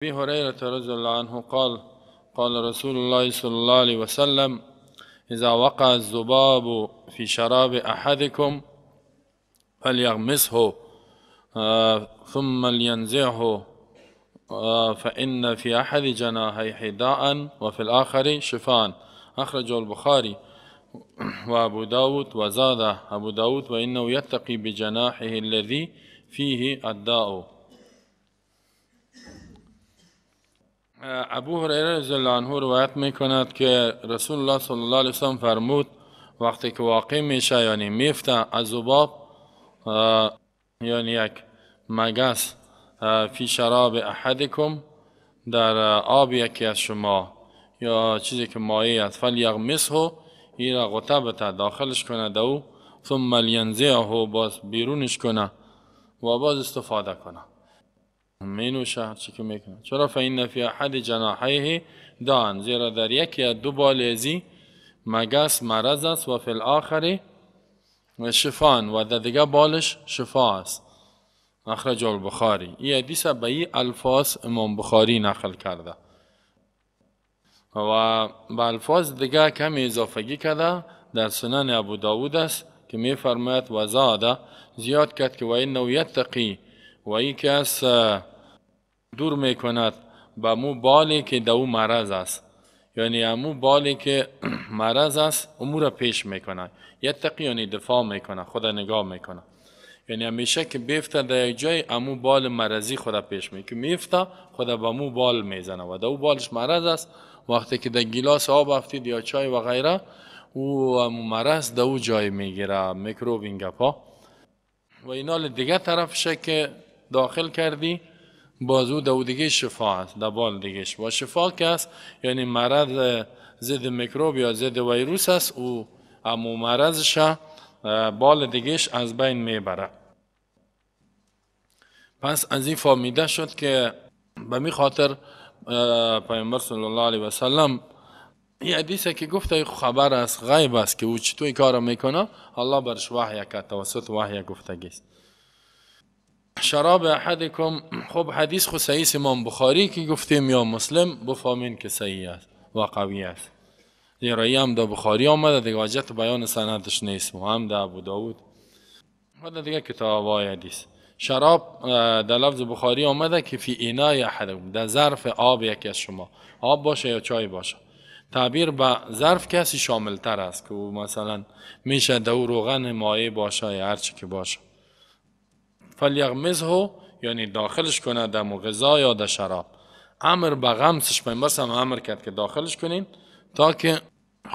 ابي هريرة رضي الله عنه قال: قال رسول الله صلى الله عليه وسلم: إذا وقع الذباب في شراب أحدكم فليغمسه ثم لينزعه فإن في أحد جناحيه داء وفي الآخر شفاء. أخرجه البخاري وأبو داود، وزاد أبو داود: وإنه يتقي بجناحه الذي فيه الداء. ابو هریره رضی الله عنه روایت میکند که رسول الله صلی الله علیه وسلم فرمود: وقتی که واقع میشه، یعنی میفته از ذباب، یعنی یک مگس، فی شراب احدکم، در آب یکی از شما یا چیزی که مایع است، فلیغمسه، این را غطه بته، داخلش کنه دو، ثم لینزعه، باز بیرونش کنه و باز استفاده کنه، مینوشه هرچی که میکنه. چرا؟ فإن فی احد جناحیه داء، زیرا در یکی از دو بال ازی مگس مرض است، و فی الاخر شفان، و در دیگه بالش شفا است. اخرج البخاری. این حدیث به این الفاظ امام بخاری نقل کرده و به الفاظ دیگه کمی اضافگی کرده. در سنن ابو داود است که میفرماید: و زاده، زیاد کرد که و انه یتقی، و ای که از دور میکند به مو بالی که دو مرض است، یعنی امو بالی که مرض است امور پیش میکنه. یتقی یعنی دفاع میکنه، خدا نگاه میکنه، یعنی همیشه که بیفته در یک جای امو بال مرضی خدا پیش میکنه، که میفته خدا به مو بال میزنه و دو بالش مرض است. وقتی که در گیلاس آب افتید یا چای و غیره، او امو مرض دو جای میگیره، میکروب این گپا. و اینال دیگه طرفشه که داخل کردی، بازو دو دیگه شفا است، در بال دیگهش و شفا که است، یعنی مرض ضد میکروب یا ضد ویروس است، او امو مرضش بال دیگهش از بین میبره. پس از این فهمیده شد که به می خاطر پیامبر صلی الله علیه و سلم این حدیثه که گفته خبر است، غیب است که او چطور کار میکنه، الله برش وحی کرد، توسط وحی گفتگی است. شراب احدکم، خب حدیث خو صحیح امام بخاری که گفتیم یا مسلم، بفهمین که صحیح است و قوی است، زیرا هم در بخاری آمده، دیگه حاجت بیان سندش نیست، و هم در ابو داود و در دیگه کتاب های حدیث. شراب در لفظ بخاری آمده که فی اناء احدکم، در ظرف آب یکی از شما، آب باشه یا چای باشه. تعبیر به ظرف کسی شامل تر است که مثلا میشه دو روغن مایع باشه یا هر چی که باشه. فلیغمزه، یعنی داخلش کنه در غذا یا در شراب. امر به غمسش، پیامبر هم امر کرد که داخلش کنین تا که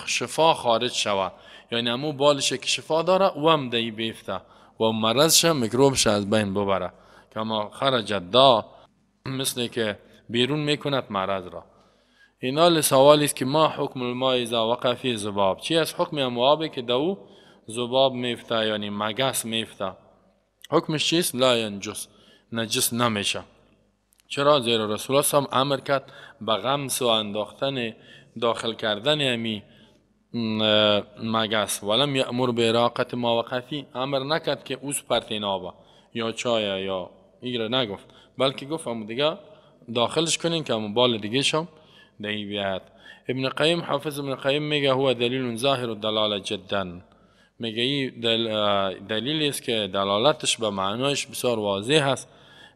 شفا خارج شود، یعنی امو بالش که شفا داره او هم دی بیفته و مرضش میکروبش از بین ببره، کما خرج دا، مثل که بیرون میکند مرض را. اینا سوالی است که ما حکم الماء اذا وقع فی ذباب، چی از حکم امو که دو ذباب میفته، یعنی مگس میفته، حکمش چیست؟ لا ینجس، نجس نمیشه. چرا؟ زیرا رسول الله هم امر کرد به غمس و انداختن، داخل کردن امی مگس، ولم یأمر به اراقت ما وقع فی، امر نکرد که اوس پرتینابه یا چای یا ایگره نگفت، بلکه گفت امو دیگه داخلش کنین که امو بال دیگه شم دی بیاد. ابن قیم، حافظ ابن قیم میگه هو دلیل ظاهر الدلاله جدا، میگه این دلیلی است که دلالتش به معنایش بسیار واضح است،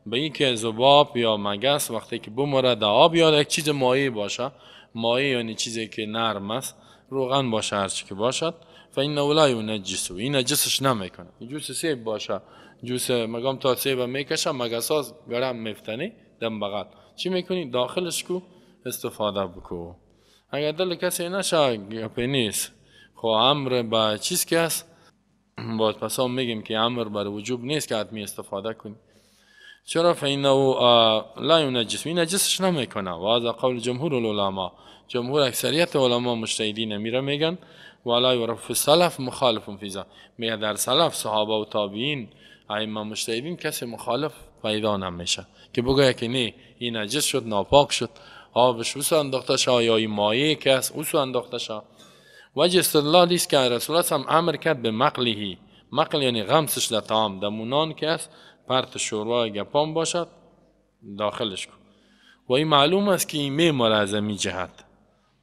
به این که ذباب یا مگس وقتی که بمره در آب یا یک چیز مایع باشه، مایع یعنی چیزی که نرم است، روغن باشه، هر چی که باشد، فانه لا ینجس، این نجسش نمیکنه. جوس سیب باشه، جوس مگام تا سیب میکشه، مگساز گرم میفتنی دم بغل، چی میکنی؟ داخلش کو استفاده بکو. اگر دل کسی نشه گپی نیست، خب امر به چیز که است، باز پس هم میگیم که امر بر وجوب نیست که حتمی استفاده کنی. چرا؟ فانه لا ینجس، این نجسش نمیکنه. و هذا قول جمهور العلماء، جمهور اکثریت علما مجتهدین میره میگن ولا یعرف فی السلف مخالف فی ذا، میگه در سلف صحابه و تابعین ائمه مجتهدین کسی مخالف پیدا نمیشه که بگه که نه این نجس شد، ناپاک شد، آبش اوسو انداخته شد یا این مایع که است اوسو انداخته شد. وجه استدلال است که رسول الله هم امر کرد به مقلهی، مقل یعنی غمسش در طعام، در مونان که است پرت شوروا گپان باشد داخلش کن. و این معلوم است که این میمره از این جهت،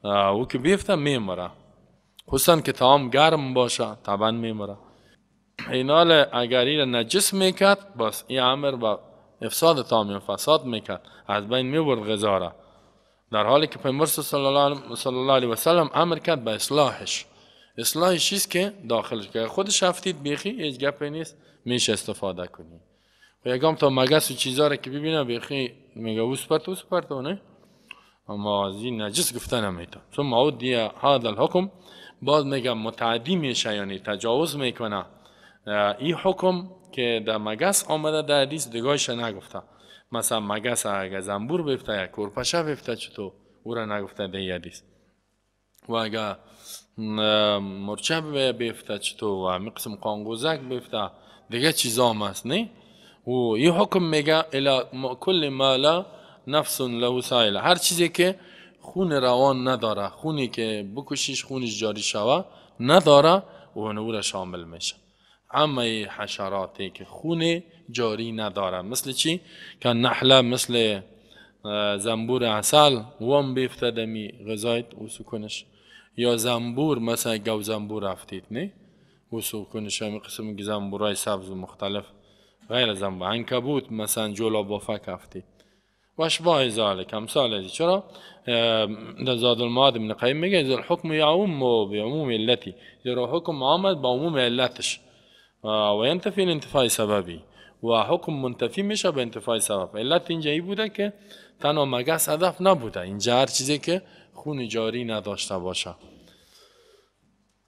او که بیفته میمره، خصوصا که طعام گرم باشه طبعا میمره. اینال اگر این نجس میکرد بس این امر با افساد طعام یا فساد میکرد، از بین میبرد غذا را، در حالی که پیامبر صلی الله علیه و سلم امر کرد به اصلاحش. اصلاحش چیست که داخلش که خودش افتید بیخی هیچ گپی نیست، میشه استفاده کنی. و یکم تا مگس و چیزا را که ببینه بیخی میگه اوس پرت نه، اما از این نجس گفته نمیتون. ثم عودی هذا الحکم، باز میگه متعدی میشه، یعنی تجاوز میکنه. این حکم که در مگس آمده در حدیث دیگهش نگفته. مثلا مگس اگه زنبور بیفته یا کورپشه بیفته چطور او را نگفته در حدیث، و اگه مرچه بیفته چطور، و همی قسم قانگوزک بیفته دیگه چیزا هم هست نه. و این حکم میگه الی کل ما لا نفس له سائله، هر چیزی که خون روان نداره، خونی که بکشیش خونش جاری شوه نداره، و او را شامل میشه. اما حشراتی که خون جاری نداره مثل چی؟ که نحله، مثل زنبور عسل وام بیفته دمی غذایت و سکنش، یا زنبور مثلا گو زنبور افتید نه و سکنش، همین قسم زنبورای سبز و مختلف غیر زنبور، عنکبوت مثلا جولا بافک افتید و اشباه ذلك، امثال ازی. چرا؟ در زاد المعاد ابن قیم میگه اذا الحکم یعم بعموم علتی، زیرا حکم آمد با عموم علتش و ینتفی الانتفاع سببی، و حکم منتفی میشه به انتفاع سبب. علت اینجا ای بوده که تنها مگس هدف نبوده، اینجا هر چیزی که خون جاری نداشته باشه.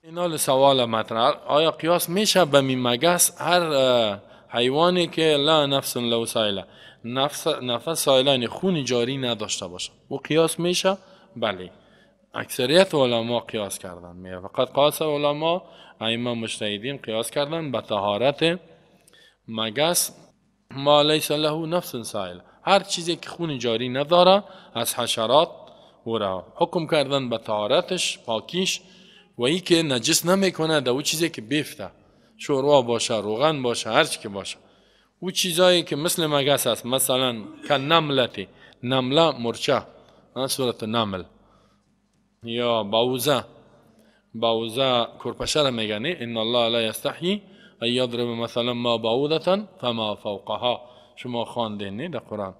اینال سوال مطرح، آیا قیاس میشه به می مگس هر حیوانی که لا نفس له سائله، نفس سائله یعنی خون جاری نداشته باشه، او قیاس میشه؟ بله، اکثریت علما قیاس کردن. میگه فقط قاس علما ائمه مجتهدین قیاس کردن به طهارت مگس ما لیس له نفس سائله، هر چیزی که خون جاری نداره از حشرات او را حکم کردن به طهارتش، پاکیش، و ای که نجس نمیکنه در او چیزی که بیفته، شوروا باشه، روغن باشه، هر چی که باشه. او چیزایی که مثل مگس است، مثلا که نملتی، نمله مرچه، صورت نمل، یا باوزه، باوزه کرپشه را میگن، ان الله لا یستحیی ان یضرب مثلا ما بعوضة فما فوقها، شما خواندین نه در قرآن.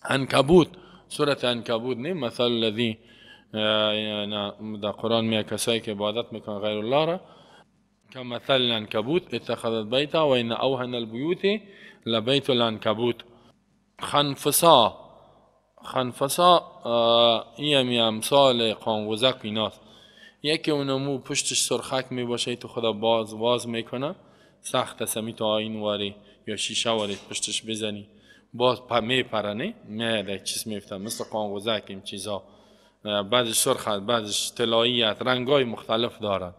عنکبوت، صورت عنکبوت نه، مثل الذی در قرآن میگه کسایی که عبادت میکنن غیر الله را، كمثل العنكبوت اتخذت بيتا وإن أوهن البيوت لبيت العنكبوت. خنفسا، خنفسا ایم امثال قانقوزک ایناست، یکی اونمو پشتش سرخک می باشه، تو خدا باز باز میکنه، سخت است، می تو آین واری یا شیشه واری پشتش بزنی باز میپره، نه میاد چیز میفته مثل قانقوزک این چیزا، بعضش سرخ است، بعضش طلایی است، رنگای مختلف دارن.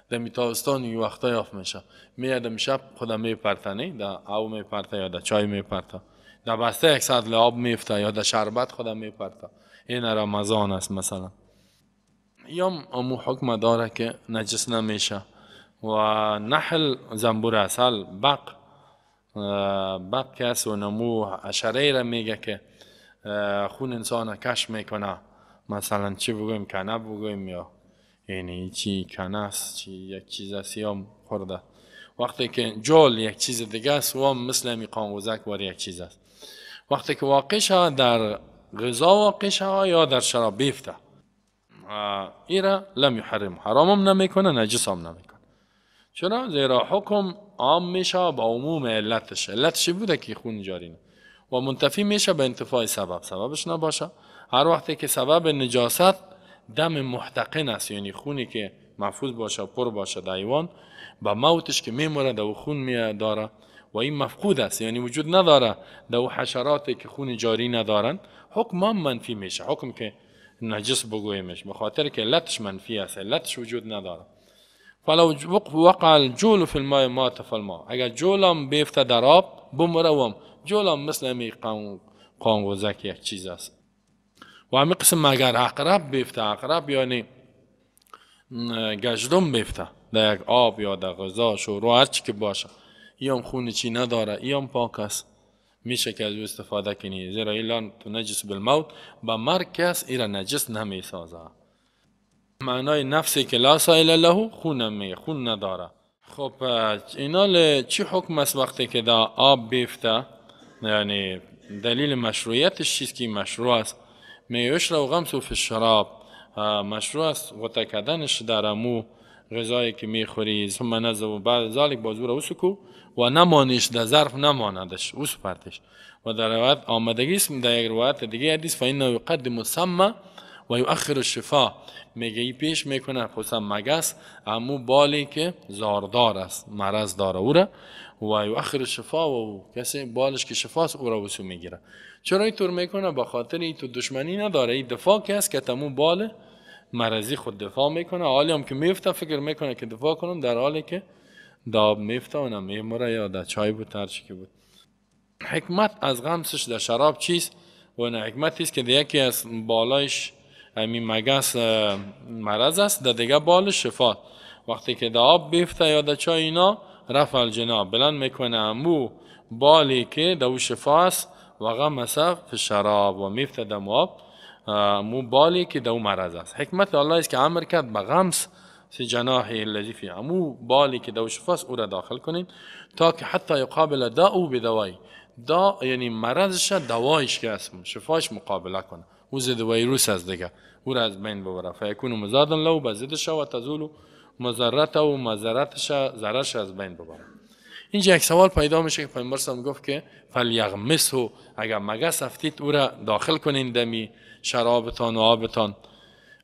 در تابستان این وقتا یافت میشه، میاد شب خدا میپرته، نه در او میپرته یا در چای میپرته، در بسته یک ساعت آب میفته یا در شربت خدا میپرته. این رمضان است مثلا. یا امو حکم داره که نجس نمیشه. و نحل زنبور عسل، بق، بق که است و نمو حشره را میگه که خون انسان کش میکنه، مثلا چی بگویم، کنه بگویم یا یعنی چی کنه است، چی یک چیز است یا خورده. وقتی که جول یک چیز دیگه است و مثل همی قانقوزک واری یک چیز است. وقتی که واقع شود در غذا واقع شود یا در شراب بیفته، ایرا لم یحرم، حرامم نمیکنه، نجس هم نمیکنه. چرا؟ زیرا حکم عام میشه با عموم علتش. علتش بوده که خون جاری نه، و منتفی میشه به انتفاع سبب، سببش نباشه. هر وقتی که سبب نجاست دم محتقن است، یعنی خونی که محفوظ باشه، پر باشه در حیوان، با موتش که میموره در خون می داره و این مفقود است، یعنی وجود نداره در حشراتی که خون جاری ندارن، حکم هم منفی میشه، حکم که نجس بگویمش، به خاطر که علتش منفی است، علتش وجود نداره. فلو وقع الجول فی الماء مات فی الماء، اگر جول هم بیفته در آب بمره، و جول هم مثل همی قانقوزک یک چیز است. و همین قسم اگر عقرب بیفته، عقرب یعنی گژدم بیفته در یک آب یا در غذا شورو هر چی که باشه، ای هم خون چی نداره، ای هم پاک است، میشه که از او استفاده کنی، زیرا ایلان تو نجس بالموت، با مرگ کس ایرا نجس نمیسازه. معنای نفسی که لا سائل له، خون می خون نداره. خب اینا چی حکم است وقتی که دا آب بیفته؟ یعنی دلیل مشروعیتش چیست که مشروع است؟ می یشرع غمسه فی الشراب، مشروع است غوطه کردنش در امو غذایی که میخوری. ثم نزع و بعد ذلک باز او را اوسکو و نمانش در ظرف نماندش، اوس پرتش. و در روایت آمدگی است، در یک روایت دیگه حدیث فانه یقدم السم و یؤخر الشفا، میگه ای پیش میکنه خصوصا مگس امو بالی که زاردار است، مرض داره او را، و یؤخر الشفا و کسی بالش که شفاست او را وسو میگیره. چرا اینطور میکنه؟ به خاطر این تو دشمنی نداره، این دفاع که است که تمو بال مرضی خود دفاع میکنه. حالی هم که میفته فکر میکنه که دفاع کنم، در حالی که داب میفته و نمیمره یا در چای بود هر چی که بود. حکمت از غمسش در شراب چیست؟ و نه حکمت است که یکی از بالایش همین مگس مرض است، در دیگه بال شفا. وقتی که در آب بیفته یا در چای اینا، رفع الجناب بلند میکنه امو بالی که در او شفا است و غمس فی الشراب و میفته در آب امو بالی که در او مرض است. حکمت الله است که امر کرد به غمس فی جناحه الذی فی، امو بالی که در او شفاست او را داخل کنین تا که حتی یقابل داء بدوای، دا یعنی مرضش دوایش که است شفاش مقابله کنه، او ضد ویروس است دیگه، او را از بین ببره. فیکون مضادا له، به ضدش و تزول مضرته و مضرتش ضررش از بین ببره. اینجا یک سوال پیدا میشه که پیامبر صلی گفت که فلیغمسه، اگر مگس افتید او را داخل کنین دمی شرابتان و آبتان.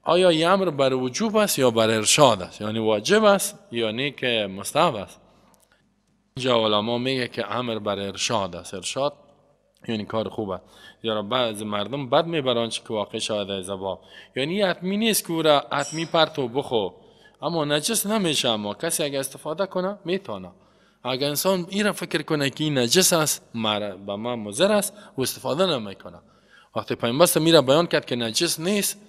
آیا این امر بر وجوب است یا بر ارشاد است؟ یعنی واجب است یا نه که مستحب است؟ اینجا علما میگه که امر بر ارشاد است. ارشاد یعنی کار خوب است. یا بعض مردم بد میبرن که واقع شده از باب، یعنی حتمی نیست که او را حتمی پرتو بخو، اما نجس نمیشه. اما کسی اگه استفاده کنه میتونه. اگه انسان این را فکر کنه که این نجس است، به ما مضر است، و استفاده نمیکنه. وقتی پیامبر میره بیان کرد که نجس نیست،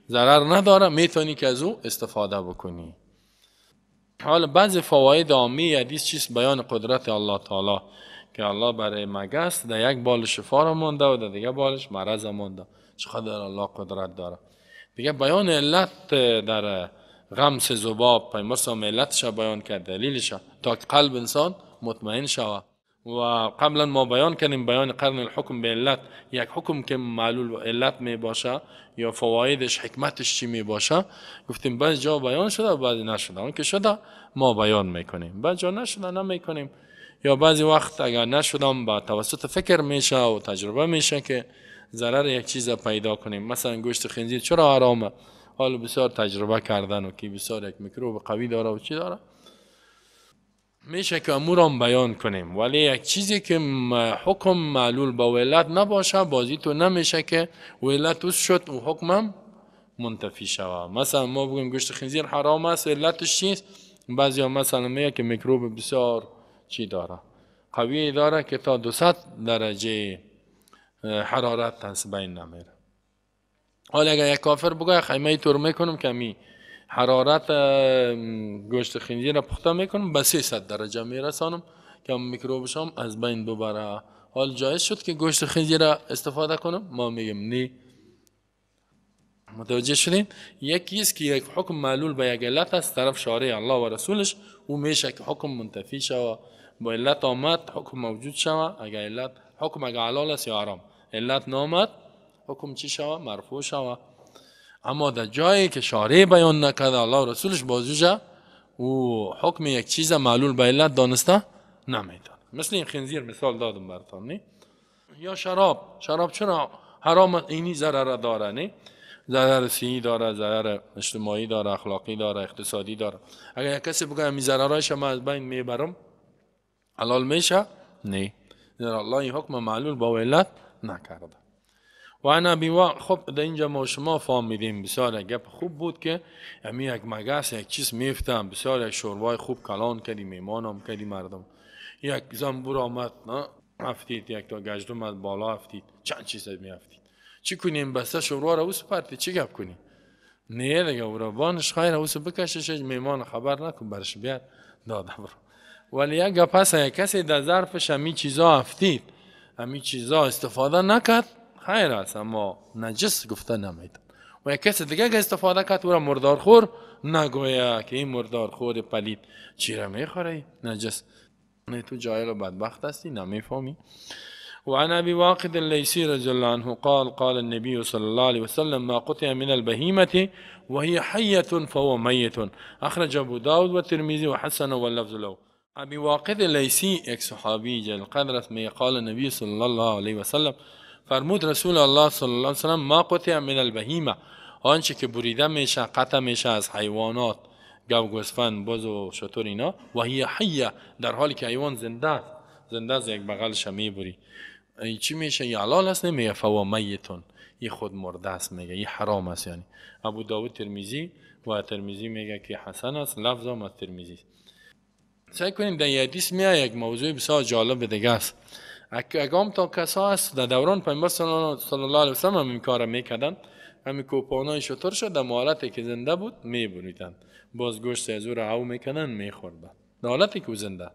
ضرر نداره، میتونی که از او استفاده بکنی. حالا بعضی فواید عامی حدیث چیست؟ بیان قدرت الله تعالی که الله برای مگس در یک بال شفا را مانده و در دیگه بالش مرض مانده. چقدر الله قدرت داره. دیگه بیان علت در غمس ذباب، پیامبر صلی علتش بیان کرد، دلیلش، تا قلب انسان مطمئن شود. و قبلا ما بیان کردیم بیان قرن الحکم به علت، یک حکم که معلول علت می باشه یا فوایدش حکمتش چی می باشه، گفتیم بعضی جا بیان شده و بعضی نشده. اون که شده ما بیان میکنیم، بعضی جا نشده نمیکنیم. یا بعضی وقت اگر نشدم با توسط فکر میشه و تجربه میشه که ضرر یک چیز پیدا کنیم. مثلا گوشت خنزیر چرا حرامه؟ حالا بسیار تجربه کردن و که بسیار یک میکروب قوی داره و چی داره، میشه که امور هم بیان کنیم. ولی یک چیزی که حکم معلول با ولت نباشه، بازی تو نمیشه که ولت اوس شد و حکمم منتفی شوه. مثلا ما بگیم گوشت خنزیر حرام است، علتش چیست؟ بعضی ها مثلا میگه که میکروب بسیار چی داره، قوی داره که تا 200 درجه حرارت از بین نمیره. حالا اگر یک کافر بگه خیمه طور میکنم که می حرارت گوشت خنزیر را پخته میکنم به 300 درجه میرسانم که میکروبش هم از بین ببره، حال جایز شد که گوشت خنزیر را استفاده کنم؟ ما میگیم نه. متوجه شدین؟ یکی است که یک حکم معلول به یک علت است طرف شارع الله و رسولش، او میشه که حکم منتفی شوه، با علت آمد حکم موجود شوه، اگر علت حکم اگر حلال است یا حرام، علت نامد حکم چی شوه؟ مرفوع شوه. اما در جایی که شارع بیان نکرده الله و رسولش، بازوجه او حکم یک چیز معلول به علت دانسته نمیتونه. مثل این خنزیر مثال دادم براتون، نه؟ یا شراب، شراب چرا حرام؟ اینی ضرر داره، نه؟ ضرر صحی داره، ضرر اجتماعی داره، اخلاقی داره، اقتصادی داره. اگر یک کسی بگه این ضررایش ما از بین میبرم، حلال میشه؟ نه. زیرا الله این حکم معلول با علت نکرده. و انا بی خب در اینجا ما شما فهمیدیم بسیار گپ خوب بود که امی یک مگس یک چیز میفتم، بسیار یک شوربای خوب کلان کردی، میمانم کردی مردم، یک زنبور آمد نه افتید، یک تا گجدم از بالا افتید، چند چیز می افتید. چی کنیم؟ بسته شوروا را اوس پرتی، چی گپ کنیم؟ نه دیگه او را بانش خیر اوس بکشش، میمان خبر نکن برش بیاد داده برو. ولی یک گپ هست، یک کسی در ظرفش همی چیزا افتید، همین چیزا استفاده نکرد خیر است، اما نجس گفته نمیتون. و یک کس دیگه که استفاده کرد او را مردارخور نگویه که این مردارخور پلید چی را میخوره نجس. نه تو جاهل و بدبخت هستی نمیفهمی. وعن أبي واقد الليثي رضي الله عنه قال قال النبي صلى الله عليه وسلم ما قطع من البهيمة وهي حية فهو ميت. أخرج أبو داود والترمذي وحسن واللفظ له. أبي واقد الليثي یک صحابی جل قدر است، می قال النبي صلى الله عليه وسلم، فرمود رسول الله صلی الله علیه وسلم ما قطع من البهیمه، آنچه که بریده میشه قطع میشه از حیوانات، گاو گوسفند بز و شتر اینا، و هی حیه، در حالی که حیوان زنده است، زنده است یک بغلش میبری، این چی میشه؟ یه حلال است نمیگه، فهو میتون، یه خود مرده است میگه، یه حرام است. یعنی ابو داود ترمذی و ترمذی میگه که حسن است، لفظ هم از ترمذی است. سعی کنیم در حدیث میاد یک موضوع بسیار جالب دیگه است. اگام تا کسا است در دوران پیامبر صلی الله علیه و سلم هم این کار میکردن، همین کوپانای شتر شد در حالتی که زنده بود میبریدن، باز گوشت از او را او میکنن میخوردن در حالتی که زنده.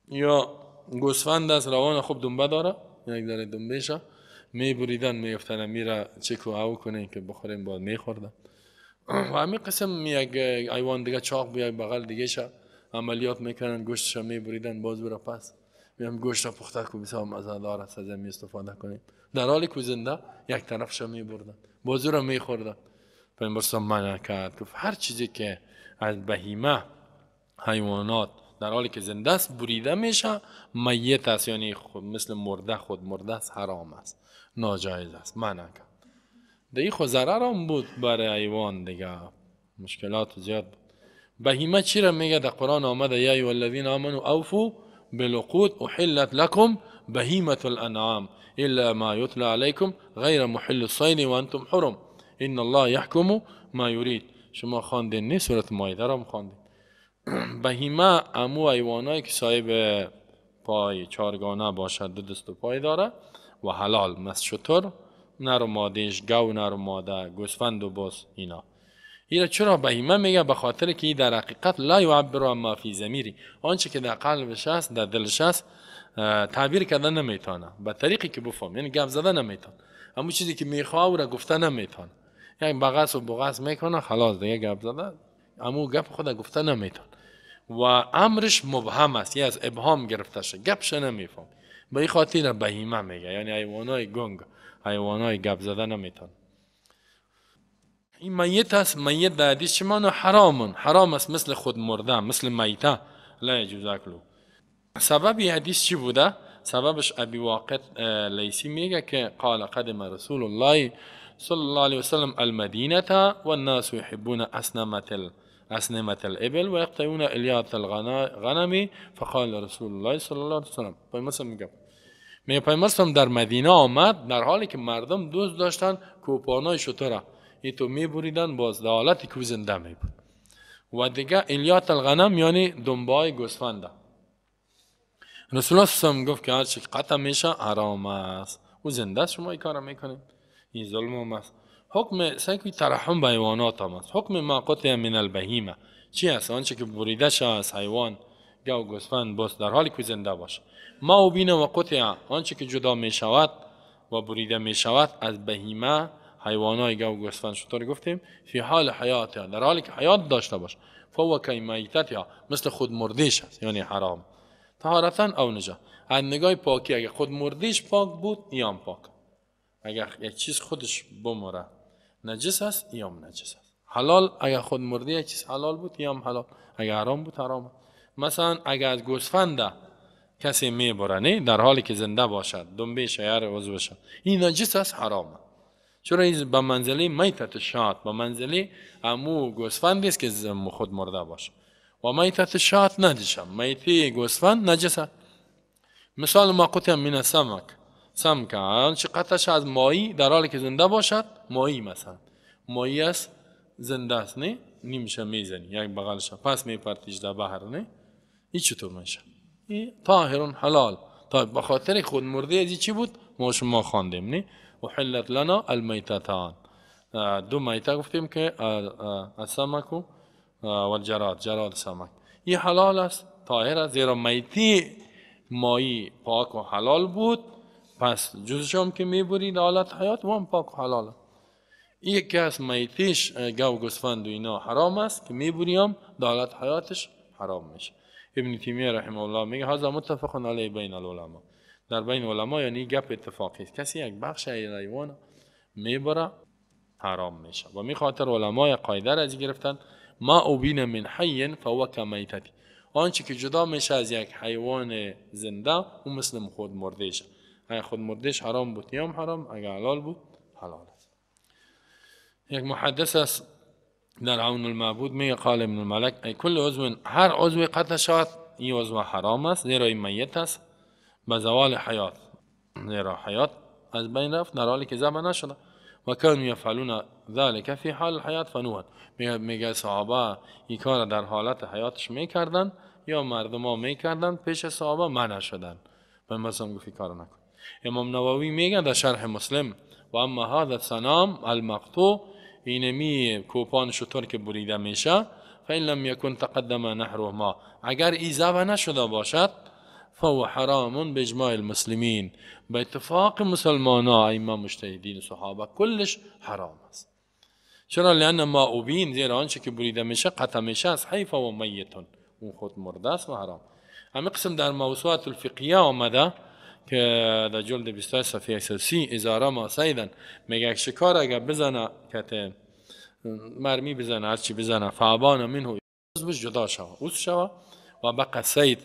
یا گوسفند است روان خوب دنبه داره، یک داره دنبه شه میبریدن میافتن میره چکو او کنه که بخوریم، باز میخوردن. و همین قسم یک حیوان دیگه چاق بود یک بغل دیگه شه عملیات میکنن گوشتش میبریدن باز برا پس میام گوشت را پخته کو بسیار مزه دار است از این استفاده کنیم، در حالی که زنده یک طرفش میبردن باز را میخوردن. پیامبر صلی منع کرد، گفت هر چیزی که از بهیمه حیوانات در حالی که زنده است بریده میشه میت است، یعنی مثل مرده خود مرده است، حرام است، ناجایز است، منع کرد. دیگه خود ضرر هم بود برای حیوان دیگه، مشکلات زیاد بود. بهیمه چی را میگه؟ در قرآن آمده یا ایها الذین آمنوا اوفوا بالعقود احلت لكم بهیمة الانعام الا ما یتلی علیکم غیر محل الصید وانتم حرم ان الله یحکم ما یرید. شما خواندین نه سورة مائده را خواندین. بهیمه امو حیوانایی که صاحب پای چارگانه باشد، دو دست و پای داره و حلال، مثل شتر نر و مادهش، گاو نر و ماده، گوسفند و بز اینا. اینا چرا بهیمه میگه؟ به خاطر که در حقیقت لا یعبر عما فی ضمیری، آنچه که در قلبش است در دلش است تعبیر کردن نمیتونه به طریقی که بفهم، یعنی گپ زدن نمیتونه، اما چیزی که میخواه او را گفته نمیتونه، یعنی بغض و بغض میکنه خلاص دیگه گپ زده، اما گپ خود گفته نمیتونه و امرش مبهم است، یعنی از ابهام گرفته شده، گپش نمیفهم، به این خاطر بهیمه میگه، یعنی حیوانای گنگ، حیوانای گپ زده نمیتونه. این میت است، میت در حدیث چه معنی؟ حرام، حرام است، مثل خود مرده، مثل میته، لا یجوز اکلو. سبب این حدیث چی بوده؟ سببش ابی واقد لیثی میگه که قال قدم رسول الله صلی الله علیه وسلم المدینه والناس يحبون اسنمة الابل ويقطعون الیات الغنم فقال رسول الله صلی الله علیه وسلم. پیامبر میگه، پیامبر در مدینه آمد در حالی که مردم دوست داشتن کوپانای شتره ای تو میبریدن باز در حالتی که زنده می بود. و دیگه الیات الغنم یعنی دنبای گوسفنده. رسول الله صلی الله علیه و گفت که هر چی قطع میشه حرام است، او زنده است، شما این کارا میکنید، این ظلم است. حکم سعی ترحم به حیوانات هم است. حکم ما قطع من البهیمه چی است؟ آنچه که بریده شه از حیوان، گاو گوسفند باز در حالی که زنده باشه. ما وبینه و قطع، آنچه که جدا میشود و بریده میشود از بهیمه، حیوانای گاو گوسفند شتر گفتیم، فی حال حیاتها، در حالی که حیات داشته باشه، فهو کمیتتها، مثل خود مردیش است، یعنی حرام. طهارتا او نجا، از نگاه پاکی اگه خود مردیش پاک بود ایام پاک، اگر یک چیز خودش بمره نجس است ایام نجس است. حلال اگر خود مرده یک چیز حلال بود ایام حلال، اگر حرام بود حرام. مثلا اگر از گوسفند کسی میبره نه در حالی که زنده باشد، دنبه شیر عضو باشد، این نجس است، حرام. چرا؟ این به منزله میتت شات، به منزله امو گوسفند است که خود مرده باشه و میتت شات نجسه، میتی گوسفند نجسه. مثال ما قطع من السمک، سمک آنچه قطعش از ماهی در حالی که زنده باشد، ماهی مثلا ماهی است زنده است نه، نیمشه میزنی یک بغلش پس میپرتیش در بحر نه، این چطور میشه؟ این طاهر حلال. تا به خاطر خود مرده از چی بود؟ ما شما خواندیم نه، احلت لنا المیتتان، دو میته گفتیم که السمک و الجراد، جراد سمک، این حلال است، طاهر است، زیرا میتی مایی پاک و حلال بود، پس جزش هم که میبری در حالت حیات و هم پاک و حلال. یکی از میتیش گاو گوسفند و اینا حرام است که میبری هم در حالت حیاتش حرام میشه. ابن تیمیه رحمه الله میگه هذا متفق علیه بین العلماء، در بین علما یعنی گپ اتفاقی است، کسی یک بخش حیوان میبره حرام میشه. و می خاطر علمای قاعده را از گرفتن ما ابین من حی فهو کمیتتی، آنچه که جدا میشه از یک حیوان زنده او مثل خود مرده شه. اگر خود مردهش حرام بود یا حرام، اگر حلال بود حلال است. یک محدث است در عون المعبود میگه قال ابن الملک ای کل عضو، هر عضو قطع شود این عضو حرام است، زیرا این میت است به زوال حیات، زیرا حیات از بین رفت در حالی که ذبح نشده. و كانوا يفعلون ذلك في حال الحیات فنوهن، میگه صحابه این کار در حالت حیاتش میکردن یا مردم ها میکردن پیش صحابه منع شدن، به مثلا گفت کار نکن. امام نووی میگه در شرح مسلم و اما هذا السنام المقطوع، اینمی کوپان شتر که بریده میشه، فإن لم يكن تقدم نحرهما، اگر ای ذبح نشده باشد فهو حرام باجماع المسلمین، به اتفاق مسلمان ها ائمه مجتهدین صحابه کلش حرام است. چرا؟ لان ما ابین، زیرا آنچه که بریده میشه قطع میشه از حی فهو میت، اون خود مرده است و حرام. همین قسم در موسوعات الفقهیه آمده که در جلد 28 صفحه 130 ازاره ما سیدن میگه شکار اگر بزنه که مرمی بزنه هرچی بزنه فعبان منه عضوش جدا شوه عضو شوه و بقى سید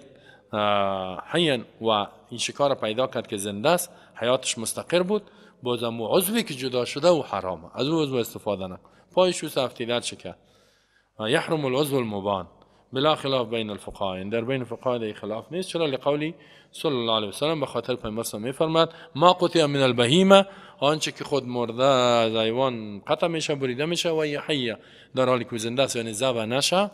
حیا و این شکار پیدا کرد که زنده است، حیاتش مستقر بود، بازم عضوی که جدا شده و حرامه، از او عضو استفاده نکن، پایش او افتیده چه یحرم العضو المبان بلا خلاف بین الفقهاء، در بین فقها در خلاف نیست. چرا؟ لقولی صلی الله علیه وسلم، به خاطر پیامبر میفرماد ما قطع من البهیمه، آنچه که خود مرده از حیوان قطع میشه بریده میشه و حیه در حالی که زنده است یعنی ذبح نشه،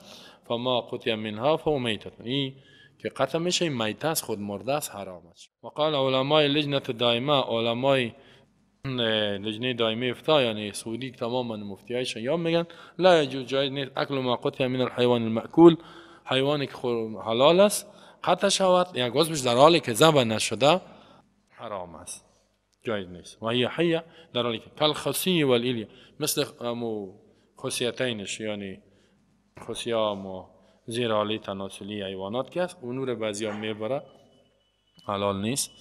فما قطع منها فهو میتة، این که قطع میشه این میته است، خود مرده است، حرام است. و قال علمای لجنه دائمه، علمای لجنه دائمه افتا یعنی سعودی تماما مفتیایش یا میگن لا یجوز، جایز نیست اکل ما قطع من الحیوان المأکول، حیوانی که حلال است قطع شود یک عضوش در حالی که ذبح نشده حرام است، جایز نیست. و هي حیه در حالی که کالخصی والالیه، مثل امو خصیتینش یعنی خصیه و زیر آله تناسلی حیوانات که است اون نور بعضی ها میبره حلال نیست.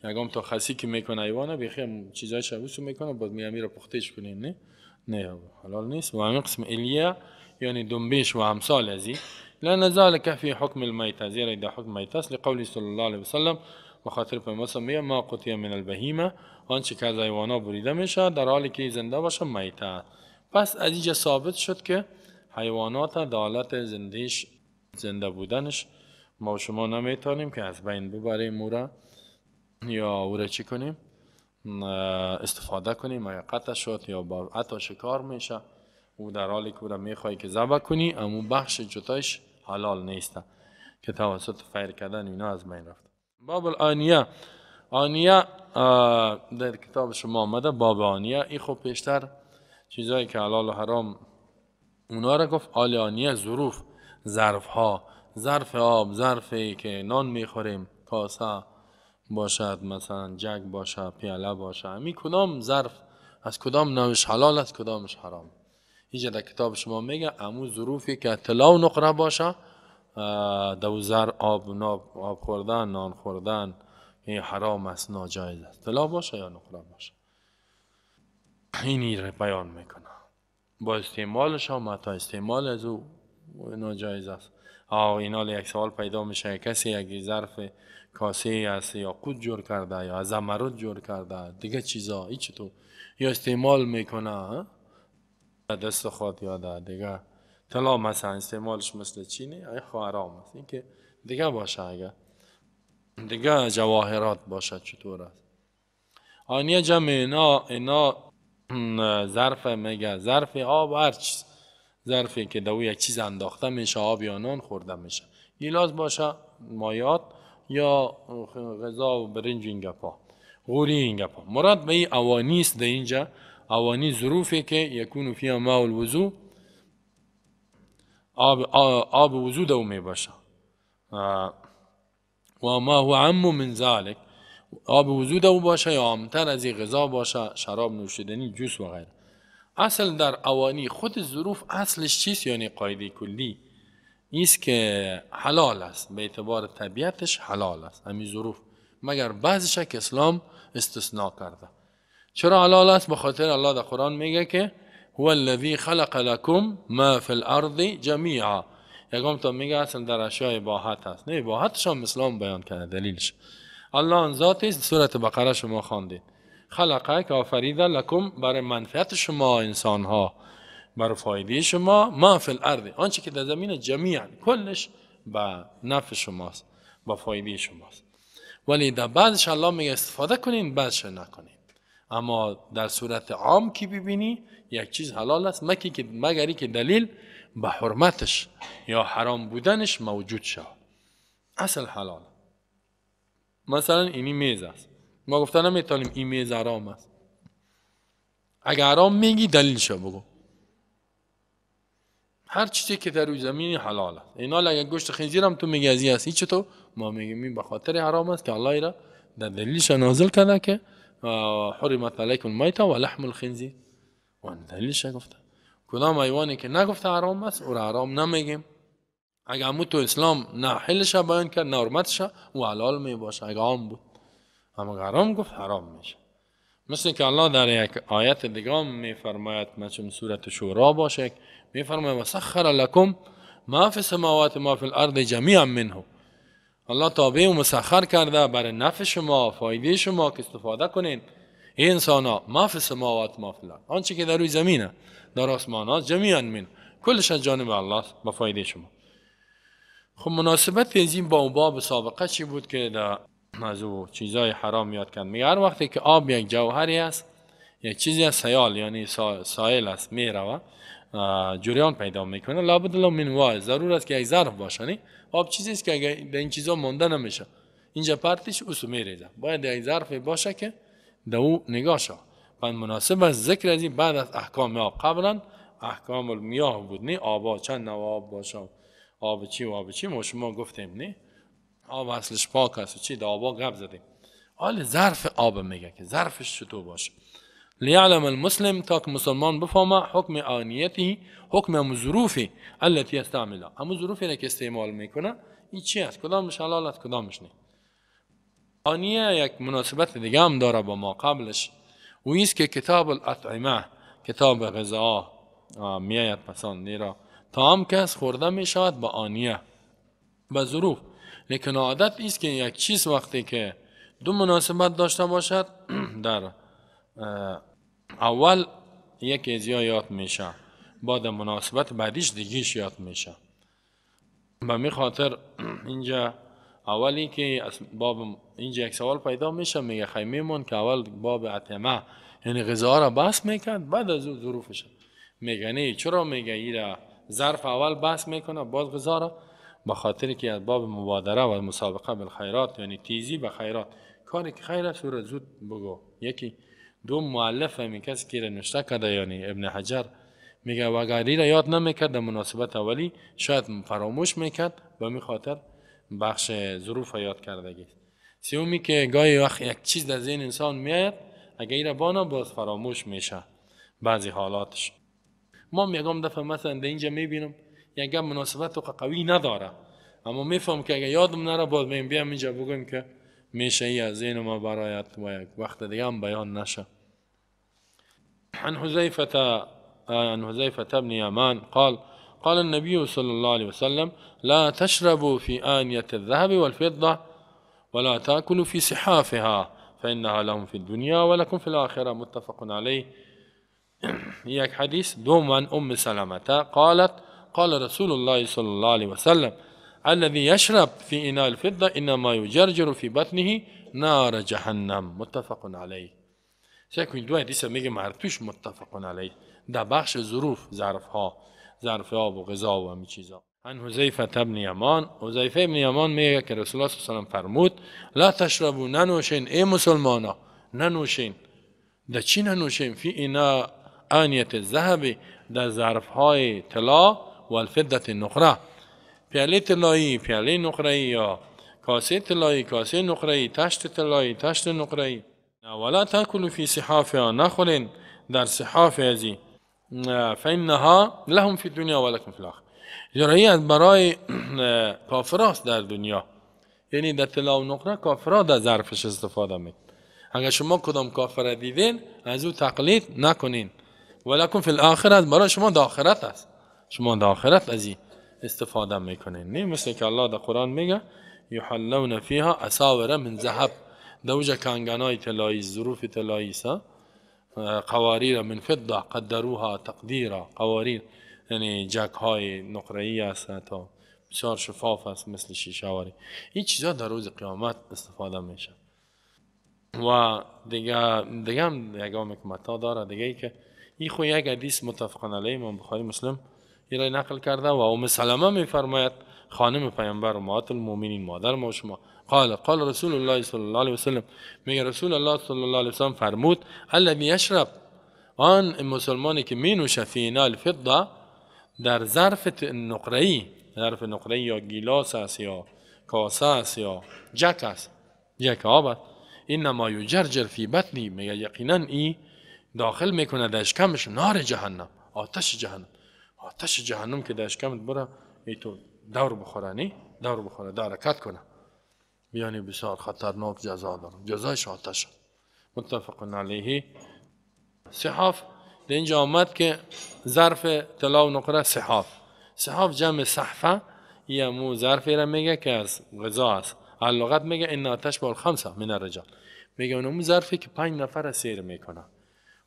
یکم تا خسی که میکنه حیوانه بیخی هم چیزای شبوسو میکنه باز میره میره پختهش کنیم، نه نه حلال نیست. و همین قسم الیه یعنی دنبیش و امثال ازی، لان ذلك في حکم المیته، زیرا در حکم میته است. لقوله صلی الله علیه وسلم، به خاطر پیامبر میگه ما قطع من البهیمه، آنچه که از حیوانا بریده میشه در حالی که زنده باشه میته. پس از اینجا ثابت شد که حیوانات در حالت زندهش زنده بودنش ما شما نمیتونیم که از بین ببریم او را یا او را چی کنیم استفاده کنیم، یا قطع شد یا با عطا شکار میشه او در حالی که او را میخوای که ذبح کنی، اما بخش جدایش حلال نیست که توسط فیر کردن اینا از بین رفت. باب الآنیه، آنیه در کتاب شما آمده باب آنیه. این خب پیشتر چیزایی که حلال و حرام اونا را گفت. آل آنیه ظروف، ظرف ها، ظرف آب، ظرفی که نان میخوریم، کاسه باشد مثلا، جگ باشد، پیاله باشد، همین کدام ظرف از کدام نوش حلال است کدامش حرام. اینجا در کتاب شما میگه امو ظروفی که طلا و نقره باشه دو زر آب، آب خوردن، نان خوردن این حرام است، ناجایز است، طلا باشه یا نقره باشه. اینی را بیان میکنه با استعمالش هم حتی استعمال از او ناجایز است. اینا یک سوال پیدا میشه، کسی یک ظرف کاسه است یا قوت جور کرده یا زمرد جور کرده دیگه چیزا هیچ تو یا استعمال میکنه دست خود یا دیگه طلا مثلا استعمالش مثل چینه، ای حرام است. این که دیگه باشه، اگه دیگه جواهرات باشه چطور است؟ آنیه جمع اینا ظرف میگه ظرف آب، هر چیز ظرفی که دو یک چیز انداخته میشه، آب یا نان خورده میشه، گیلاس باشه مایات یا غذا و برنج این گپا غوری این گپا. مراد به این اوانی است در اینجا، اوانی ظروفی که یکون فیها ماء الوضوء، آب وضو دو می باشه. و ما هو عم من ذلك، آب وضو او باشه یا عامتر از این غذا باشه، شراب، نوشیدنی، جوس و غیره. اصل در اوانی خود ظروف اصلش چیست؟ یعنی قاعده کلی ایست که حلال است، به اعتبار طبیعتش حلال است همین ظروف، مگر بعضیش که اسلام استثناء کرده. چرا حلال است؟ به خاطر الله در قرآن میگه که هو الذی خلق لكم ما فی الارض جمیعا. یکم تا میگه اصلا در اشیاء اباحت است، نه اباحتش هم اسلام بیان کرده دلیلش. الله آن ذات است، سورة بقره شما خواندید، خلقه که آفریده، لکم برای منفعت شما انسان ها، برای فایده شما، ما فی الارض آنچه که در زمین، جمیعا کلش به نفع شماست، به فایده شماست. ولی در بعضش الله میگه استفاده کنین، بعضش نکنین. اما در صورت عام که ببینی یک چیز حلال است مگری که دلیل به حرمتش یا حرام بودنش موجود شد، اصل حلال. مثلا اینی میز است، ما گفته نمیتونیم این میز حرام است. اگر حرام میگی دلیلش بگو. هر چیزی که در روی زمین حلال است. اینا اگر گوشت خنزیر هم تو میگی از هست، هیچ تو ما میگیم به خاطر حرام است که الله را در دلیلش نازل کرده که حرمت علیکم المیتة و لحم الخنزیر، و دلیلش گفته. کدام حیوانی که نگفته حرام است او را حرام نمیگیم. اگر همون تو اسلام نه حلش بیان کرد نه حرمتش، او حلال می باشه اگر عام بود. اما حرام گفت حرام میشه. مثل که الله در یک آیت دیگه میفرماید، مثل سورة شورا باشه، میفرماید وسخر لکم ما فی السماوات ما فی الارض جمیعا منه. الله تابع و مسخر کرده برای نفع شما، فایده شما که استفاده کنین ای انسان ها، ما فی السماوات ما فی الارض، آنچه که در روی زمینه در آسمان ها، جمیعا منه، کلش از جانب الله به فایده شما. خب مناسبت از این با باب سابقه چی بود که در از او چیزای حرام یاد کرد؟ میگه هر وقتی که آب یک جوهری است، یک چیزی از سیال یعنی سایل است، میروه، جریان پیدا میکنه، لابد له من وای، ضرور است که یک ظرف باشه. نه آب چیزی است که اگر در این چیزا مونده نمیشه، اینجا پرتش اوسو میریزه، باید یک ظرف باشه که در او نگاه شه. پس مناسب است ذکر از این بعد از احکام آب. قبلا احکام المیاه بود، نه آبا چند نوع آب باشه، آب چی و آب چی، ما شما گفتیم نه آب اصلش پاک است و چی، در آبا گپ زدیم. حال ظرف آب میگه که ظرفش چطور باشه. لیعلم المسلم، تا که مسلمان بفهمه حکم آنیته، حکم ظروفی التي یستعملها، همون ظروفی که استعمال میکنه این چی است، کدامش حلال است کدامش نه. آنیه یک مناسبت دیگه هم داره با ما قبلش، و ایست که کتاب الاطعمه، کتاب غذا میآید پسان نیرا طعام کس خورده میشود با آنیه، با ظروف. لیکن عادت ایست که یک چیز وقتی که دو مناسبت داشته باشد در اول یکی از یاد میشه، بعد مناسبت بعدیش دیگیش یاد میشه. به می خاطر اینجا اولی که از باب اینجا یک سوال پیدا میشه، میگه خیمه که اول باب اطعمه یعنی غذا را بحث میکرد، بعد از او ظروفش میگه. نه چرا میگه ایرا ظرف اول بحث میکنه بعد غذا را؟ به خاطر که از باب مبادره و مسابقه بالخیرات، یعنی تیزی به خیرات، کاری که خیر است او را زود بگو. یکی دو مؤلف همی کسی که نوشته کرده یعنی ابن حجر میگه و اگر را یاد نمیکرد در مناسبت اولی شاید فراموش میکرد، به می خاطر بخش ظروف یاد کردگی. سومی که گاهی وقت یک چیز در ذهن انسان میآید اگر را بانا باز فراموش میشه بعضی حالاتش. ما میگم دفعه مثلا در اینجا میبینم یک گپ مناسبت قوی نداره، اما میفهم که اگر یادم نره باز میم بیام اینجا بگم که میشه ای از ذهن ما برایت و یک وقت دیگه هم بیان نشه. عن حذيفة بن يمان قال قال النبي صلى الله عليه وسلم لا تشربوا في آنية الذهب والفضة ولا تأكلوا في صحافها فإنها لهم في الدنيا ولكم في الآخرة متفق عليه. یک حدیث. دوم عن أم سلمة قالت قال رسول الله صلى الله عليه وسلم الذي يشرب في إناء الفضة إنما يجرجر في بطنه نار جهنم متفق عليه. سیکون دو حدیث میگه مرتوش متفق علیه در بخش ظروف، ظرف ها، ظرف آب و غذا و همین چیزا. عن حذیفه بن یمان، حذیفه بن یمان میگه که رسول الله صلی الله علیه و فرمود لا تشربوا، ننوشین ای مسلمانا، ننوشین. در چی ننوشین؟ فی اینا آنیت الذهب، در ظرف های طلا و الفضه نقره، پیاله طلایی، پیاله نقره یا کاسه طلایی، کاسه نقره‌ای، تشت طلایی، تشت نقره‌ای. ولا تاکلوا فی صحافها، نخورین در صحاف ازی، فانها لهم فی الدنیا ولکم فی الاخره. زیرا برای کافراست در دنیا، یعنی در طلا و نقره کافرا در ظرفش استفاده میکنن. اگر شما کدام کافر دیدین از او تقلید نکنین. ولکم فی الاخره، برای شما در آخرت است، شما در آخرت از این استفاده میکنین. نه مثل که الله در قرآن میگه یحلون فیها اساور من ذهب، دوجه کنگنای طلایی، ظروف طلایی، قواریر من فضه قدروها تقدیرا، قواریر یعنی جک های نقره‌ای است تا بسیار شفاف است مثل شیشه واری. این چیزا در روز قیامت استفاده میشه. و دیگه هم یگام که متا داره دیگه ای که این خو یک حدیث متفق علیه امام بخاری مسلم این را نقل کرده و ام سلمه میفرماید خانم پیامبر امهات المؤمنین مادر ما شما، قال قال رسول الله صلی الله علیه وسلم، میگه رسول الله صلی الله علیه وسلم فرمود الذی یشرب، آن مسلمانی که می نوشه فی اناء الفضه، در ظرف نقره‌ای، ظرف نقره‌ای یا گیلاس است یا کاسه است یا جک است، جک آب است، انما یجرجر فی بطنی، میگه یقینا ای داخل میکنه در اشکمش نار جهنم، آتش جهنم، آتش جهنم که در اشکمت بره ای تو دور بخوره، نی دور بخوره، حرکت کنه، یعنی بسیار خطرناک جزا داره، جزایش آتش. متفق علیه. صحاف در اینجا آمد که ظرف طلا و نقره صحاف، صحاف جمع صحفه، یه مو ظرفی را میگه که از غذا است. اللغت میگه ان آتش بال خمسه من الرجال، میگه اونمو ظرفی که 5 نفر سیر میکنه،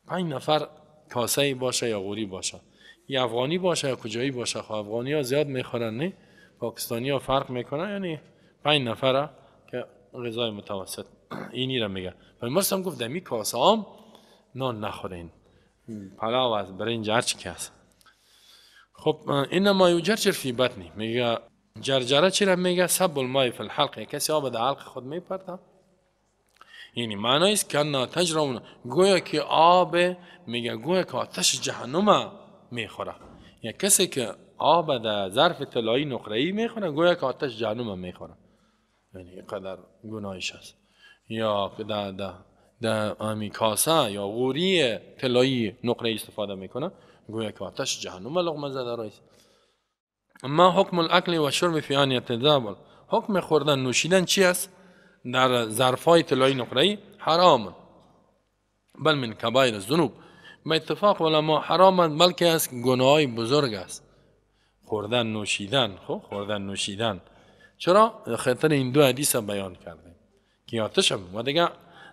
5 نفر کاسه باشه یا غوری باشه، یا افغانی باشه یا کجایی باشه. خب افغانی ها زیاد میخورن نه، پاکستانی ها فرق میکنن، یعنی 5 نفره که غذای متوسط اینی را میگه. پیامبر هم گفت دمی کاسه هم نان نخورین، پلاو از برنج هرچی که هست. خب انما یجرجر فی بطنی، میگه جرجره چی را میگه؟ سب الماء فی الحلق، کسی آب در حلق خود میپرده، یعنی معنی است که تجرون، گویا که آب، میگه گویا که آتش جهنم میخوره. یعنی کسی که آب در ظرف طلایی نقره‌ای میخوره گویا که آتش جهنم میخوره، یعنی اینقدر گناهش است. یا در در امی کاسه یا غوری طلایی نقره‌ای استفاده میکنه گویا که آتش جهنم لقمه زده رایس. ما حکم الاکل و شرب فی آنیة الذهب، حکم خوردن نوشیدن چی است در ظرفای طلایی نقره‌ای؟ حرام، بل من کبایر الذنوب، به اتفاق علما حرام، بلکه از گناه‌های بزرگ است خوردن نوشیدن. خب خوردن نوشیدن چرا؟ خاطر این دو حدیث بیان کردیم که آتش هم. و دیگه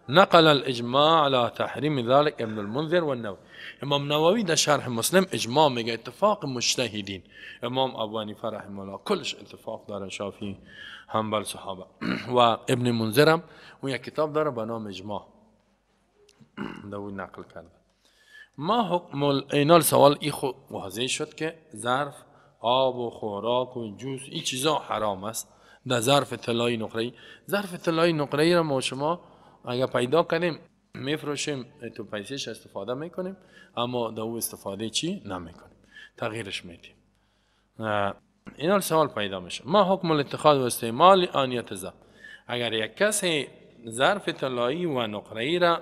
نقل الاجماع على تحریم ذلك ابن المنذر والنووي. امام نووی در شرح مسلم اجماع میگه، اتفاق مجتهدین، امام ابو حنیفه رحمه الله کلش اتفاق داره، شافعی، حنبل، صحابه. و ابن منذر هم اون یک کتاب داره به نام اجماع، در اون نقل کرده. ما حکم اینال سوال ای خود واضح شد که ظرف آب و خوراک و جوس این چیزا حرام است در ظرف طلایی نقره‌ای. ظرف طلایی نقره‌ای را ما شما اگر پیدا کنیم میفروشیم، تو پیسهش استفاده میکنیم، اما در او استفاده چی نمیکنیم، تغییرش میدیم. اینا سوال پیدا میشه. ما حکم الاتخاذ و استعمال آنیت الذهب، اگر یک کسی ظرف طلایی و نقره‌ای را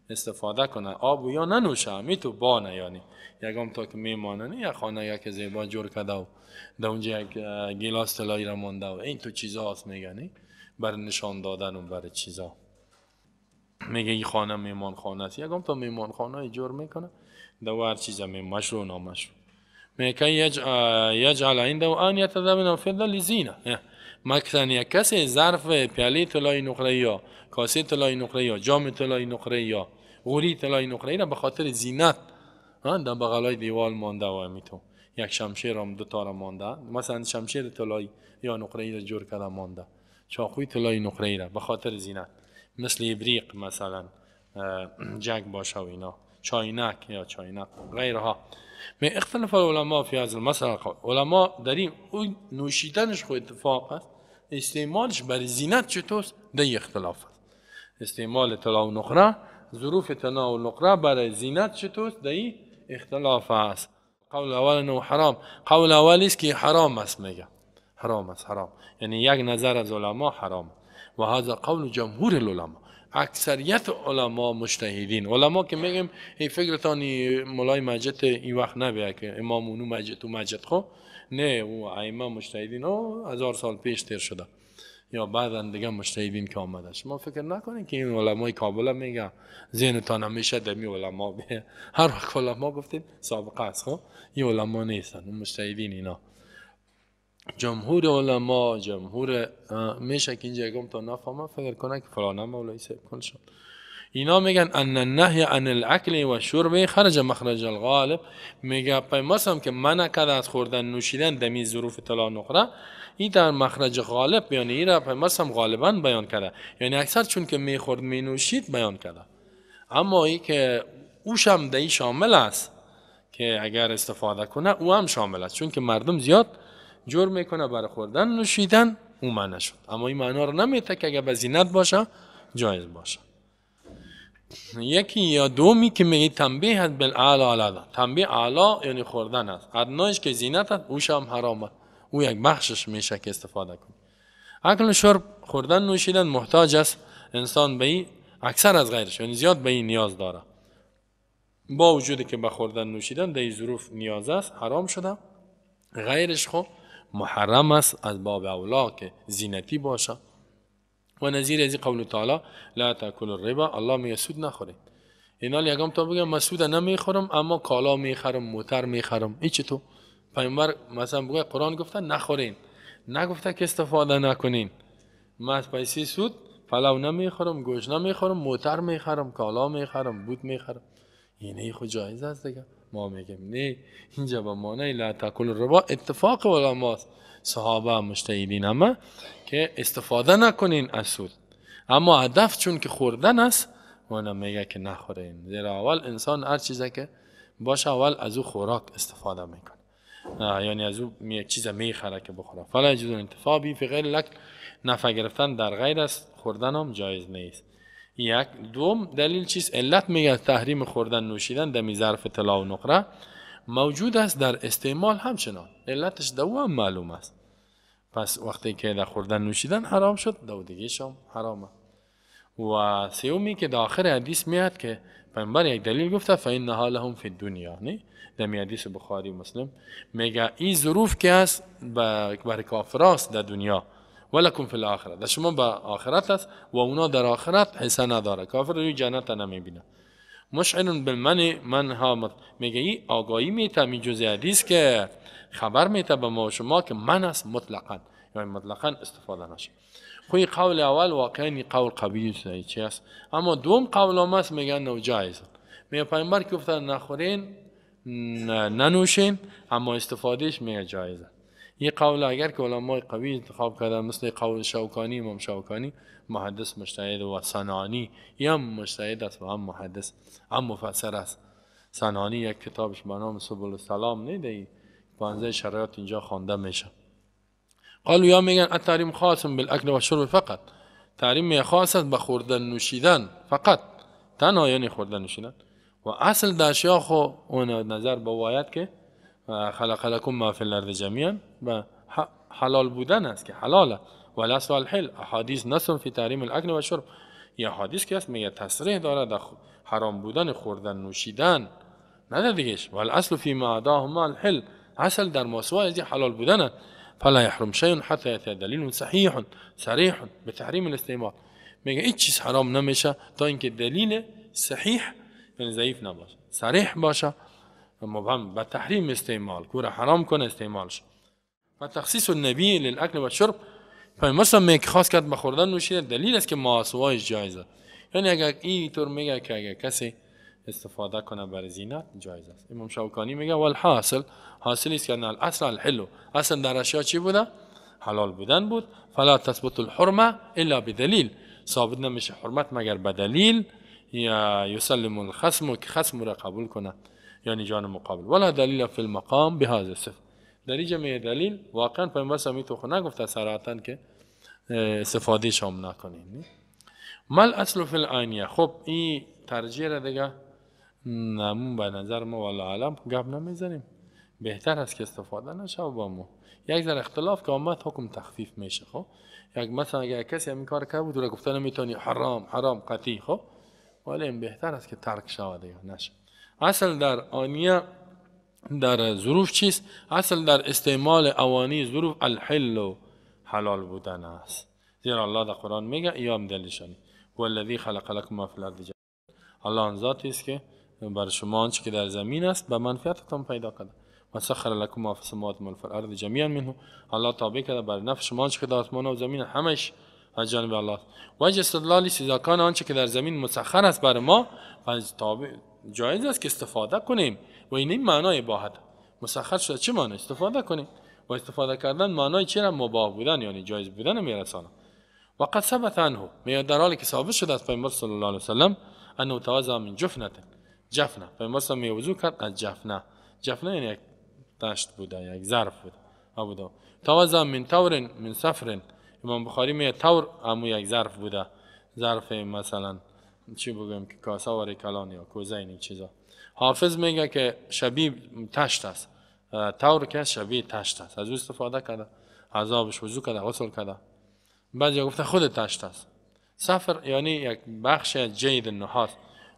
استفاده کنه، آب یا ننوشه، می تو بانه، یعنی یکم تا که میمانه، یک خانه یک زیبا جور کرده و در اونجا یک گیلاس طلایی را مانده و این تو چیزا هست، میگه بر نشان دادن و بر چیزا، میگه این خانه میمان خانه است، یکم تا میمان خانه جور میکنه در هر چیز می مشروع نامشروع. میگه یجعل عنده آنیة ذهب و فضة لزینه، مثلا یک کسی ظرف پیاله طلای نقره یا کاسه طلای نقره یا جام طلای نقره یا غوری طلای نقره را به خاطر زینت در بغلای دیوال مانده و میتو یک شمشیر هم دو تا را مانده، مثلا شمشیر طلایی یا نقره را جور کرده مانده، چاقوی طلای نقره را به خاطر زینت، مثل ابریق مثلا جگ باشه و اینا، چاینک یا چاینک غیرها. می اختلاف العلماء فی هذا المسأله، علما در این نوشیدنش خو اتفاق است، استعمالش برای زینت چطور در اختلاف است. استعمال طلا و نقره، ظروف طلا و نقره برای زینت چطور در اختلاف است. قول اول انه حرام، قول اول است که حرام است، میگه حرام است، حرام. یعنی یک نظر از علما حرام. و هذا قول جمهور العلماء، اکثریت علما مجتهدین. علما که میگیم ای فکرتان مولای مسجد این وقت نبیه که امام اونو مسجد و مسجد، خب نه، او ائمه مجتهدین او 1000 سال پیش تیر شده یا بعدا دیگه مجتهدین که آمده. شما فکر نکنید که این علمای کابل میگه ذهنتان همیشه دمی علما بیه. هر وقت علما گفتیم سابقه است، خب این علما نیستن، اون مجتهدین اینا. جمهور علما، جمهور میشه که اینجا یکم تا نفهمه فکر کنه که فلانه مولوی صاحب کل شد. اینا میگن ان النهی عن الاکل و شرب خرج مخرج الغالب. میگه پیماسم که منع کرده از خوردن نوشیدن دمی ظروف طلا نقره، این در مخرج غالب، یعنی این را پیماسم غالبا بیان کرده، یعنی اکثر چون که میخورد مینوشید بیان کرده. اما ای که اوشم دهی شامل است که اگر استفاده کنه او هم شامل است، چون که مردم زیاد جور میکنه برای خوردن نوشیدن، او منع شد. اما این معنا رو نمیته که اگر به زینت باشه جایز باشه. یکی یا دومی که میگه تنبیه هست بالاعلی علی، تنبیه اعلی یعنی خوردن است، ادنایش که زینت است اوش هم حرامه، او یک بخشش میشه که استفاده کنه. اکل و شرب، خوردن نوشیدن محتاج است انسان به این اکثر از غیرش، یعنی زیاد به این نیاز داره. با وجودی که به خوردن نوشیدن در این ظروف نیاز است حرام شده، غیرش خب محرم است از باب اولا که زینتی باشه. و نظیر از قول تعالی لا تاکلوا الربا، الله میگه سود نخورید. اینا یکم تا بگم من سود نمیخورم اما کالا میخرم، موتر میخرم، این چطور؟ پیامبر مثلا بگه قرآن گفته نخورین، نگفته که استفاده نکنین. من از پیسه سود پلو نمیخورم، گوشت نمیخورم، موتر میخرم، کالا میخرم، بوت میخرم، اینه خود جایز است دیگه. ما میگیم نه، اینجا به معنی لا تاکلوا الربا اتفاق علماست، صحابه مجتهدین همه که استفاده نکنین از سود، اما هدف چون که خوردن است اونم میگه که نخورین. زیرا اول انسان هر چیزی که باشه اول از او خوراک استفاده میکنه، یعنی از او یک چیز میخره که بخوره. فلا یجوز الانتفاع به فی غیر الاکل، نفع گرفتن در غیر از خوردن هم جایز نیست. یک دوم دلیل چیز علت میگه تحریم خوردن نوشیدن دمی ظرف طلا و نقره موجود است در استعمال همچنان، علتش دو هم معلوم است. پس وقتی که در خوردن نوشیدن حرام شد، دو دیگه هم حرامه. و سومی که در آخر حدیث میاد که پیامبر یک دلیل گفته فإنها لهم فی الدنیا، نه دمی حدیث بخاری و مسلم میگه این ظروف که است بر کافراست در دنیا، ولکم فی الاخره، در شما به آخرت است و اونا در آخرت حصه نداره، کافر روی جنت نمیبینه. مشعر بالمن من ها، میگه این آگاهی میته می جزء حدیث که خبر میته به ما و شما که من است مطلقا، یعنی مطلقا استفاده نشه. خو این قول اول واقعا این قول قوی چی است، اما دوم قول هم است میگن نو جایز. میگه پیامبر که گفتن نخورین ننوشین، اما استفادهش میگه جایزه. این قول اگر که علمای قوی انتخاب کردن مثل قول شوکانی، امام شوکانی محدث مجتهد و صنعانی هم مجتهد است و هم محدث هم مفسر است. صنعانی یک کتابش به نام سبل السلام نه دی 15 شرایط اینجا خوانده میشه. قالوا یا میگن التحریم خاص بالاکل و الشرب فقط، تحریم خاص است به خوردن نوشیدن فقط، تنها یعنی خوردن نوشیدن. و اصل در اشیا خو اون نظر به آیت که خلق لكم ما فی الارض جمیعا و حلال بودن است که حلاله، ولا الحل. احادیث نص فی تحریم الاکل و الشرب، یه حدیث که است میگه تصریح داره در حرام بودن خوردن نوشیدن، نه دیگهش. والاصل فی ما عداهما الحل، اصل در ماسوای از حلال بودن. فلا يحرم شيء حتى يأتي دلیل صحیح صریح بتحریم الاستعمال. میگه هیچ چیز حرام نمیشه تا اینکه دلیل صحیح یعنی ضعیف نباشه، صریح باشه مبهم به تحریم استعمال، کوره حرام کنه استعمالش. و تخصیص النبی للاکل و الشرب، مثلا میگه خاص کرد به خوردن نوشیدن دلیل است که ماسوایش جایزه. یعنی اگر اینطور میگه که اگر کسی استفاده کنه بر زینت جایز است. امام شوکانی میگه والحاصل، حاصل است که ان الاصل الحل، اصلا در اشیا چی بوده؟ حلال بودن بود. فلا تثبت الحرمه الا بدلیل، ثابت نمیشه حرمت مگر به دلیل، یا یسلم الخصم که خصم را قبول کنه یعنی جان مقابل. ولا دلیل فی المقام بهذا الصفه، در اینجا میگه دلیل واقعا پیامبر صلی تو خو نگفته صراحتا که استفاده شام نکنین. مال اصل فی العینیه، خب این ترجیح را دیگه نمون به نظر ما والله عالم گپ نمیزنیم. بهتر است که استفاده نشه با مو. یک ذره اختلاف که آمد حکم تخفیف میشه. خب یک مثلا اگر کسی همین کار کرد بود رو گفته نمیتونی، حرام حرام قطعی، خب ولی این بهتر است که ترک شود دیگه نشه. اصل در آنیه در ظروف چیست؟ اصل در استعمال اوانی ظروف الحل و حلال بودن است. زیرا الله در قرآن میگه ایام دلشانی هو الذی خلق لکم ما فی الارض جمیعا، الله آن ذاتی است که بر شما آنچه که در زمین است به منفعتتان پیدا کرده. و سخر لکم ما فی السماوات و فی الارض جمیعا منه، الله تابع کرده بر نفع شما آنچه که در آسمان و زمین همش از جانب الله است. وجه استدلال اذا کان آنچه که در زمین مسخر است بر ما، پس تابع جایز است که استفاده کنیم و این معنای اباحت. مسخر شده چه معنی؟ استفاده کنیم و استفاده کردن معنای چرا مباح بودن یعنی جایز بودن میرسانه. و قد ثبت عنه، میاد در حالی که ثابت شده از پیامبر صلی الله علیه و سلم انه توضأ من جفنه، جفنه پیامبر صلی الله وضو کرد از جفنه. جفنه یعنی یک تشت بوده، یک ظرف بوده بوده. توضأ من تور من صفر، امام بخاری میگه تور امو یک ظرف بوده، ظرف مثلا چی بگم که کاسه واری کلان یا کوزه این چیزا. حافظ میگه که شبیه تشت است، تور که شبیه تشت است، از او استفاده کرده، عذابش وضو کرده، غسل کرده. بعضی گفته خود تشت است. صفر یعنی یک بخش جید نحاس،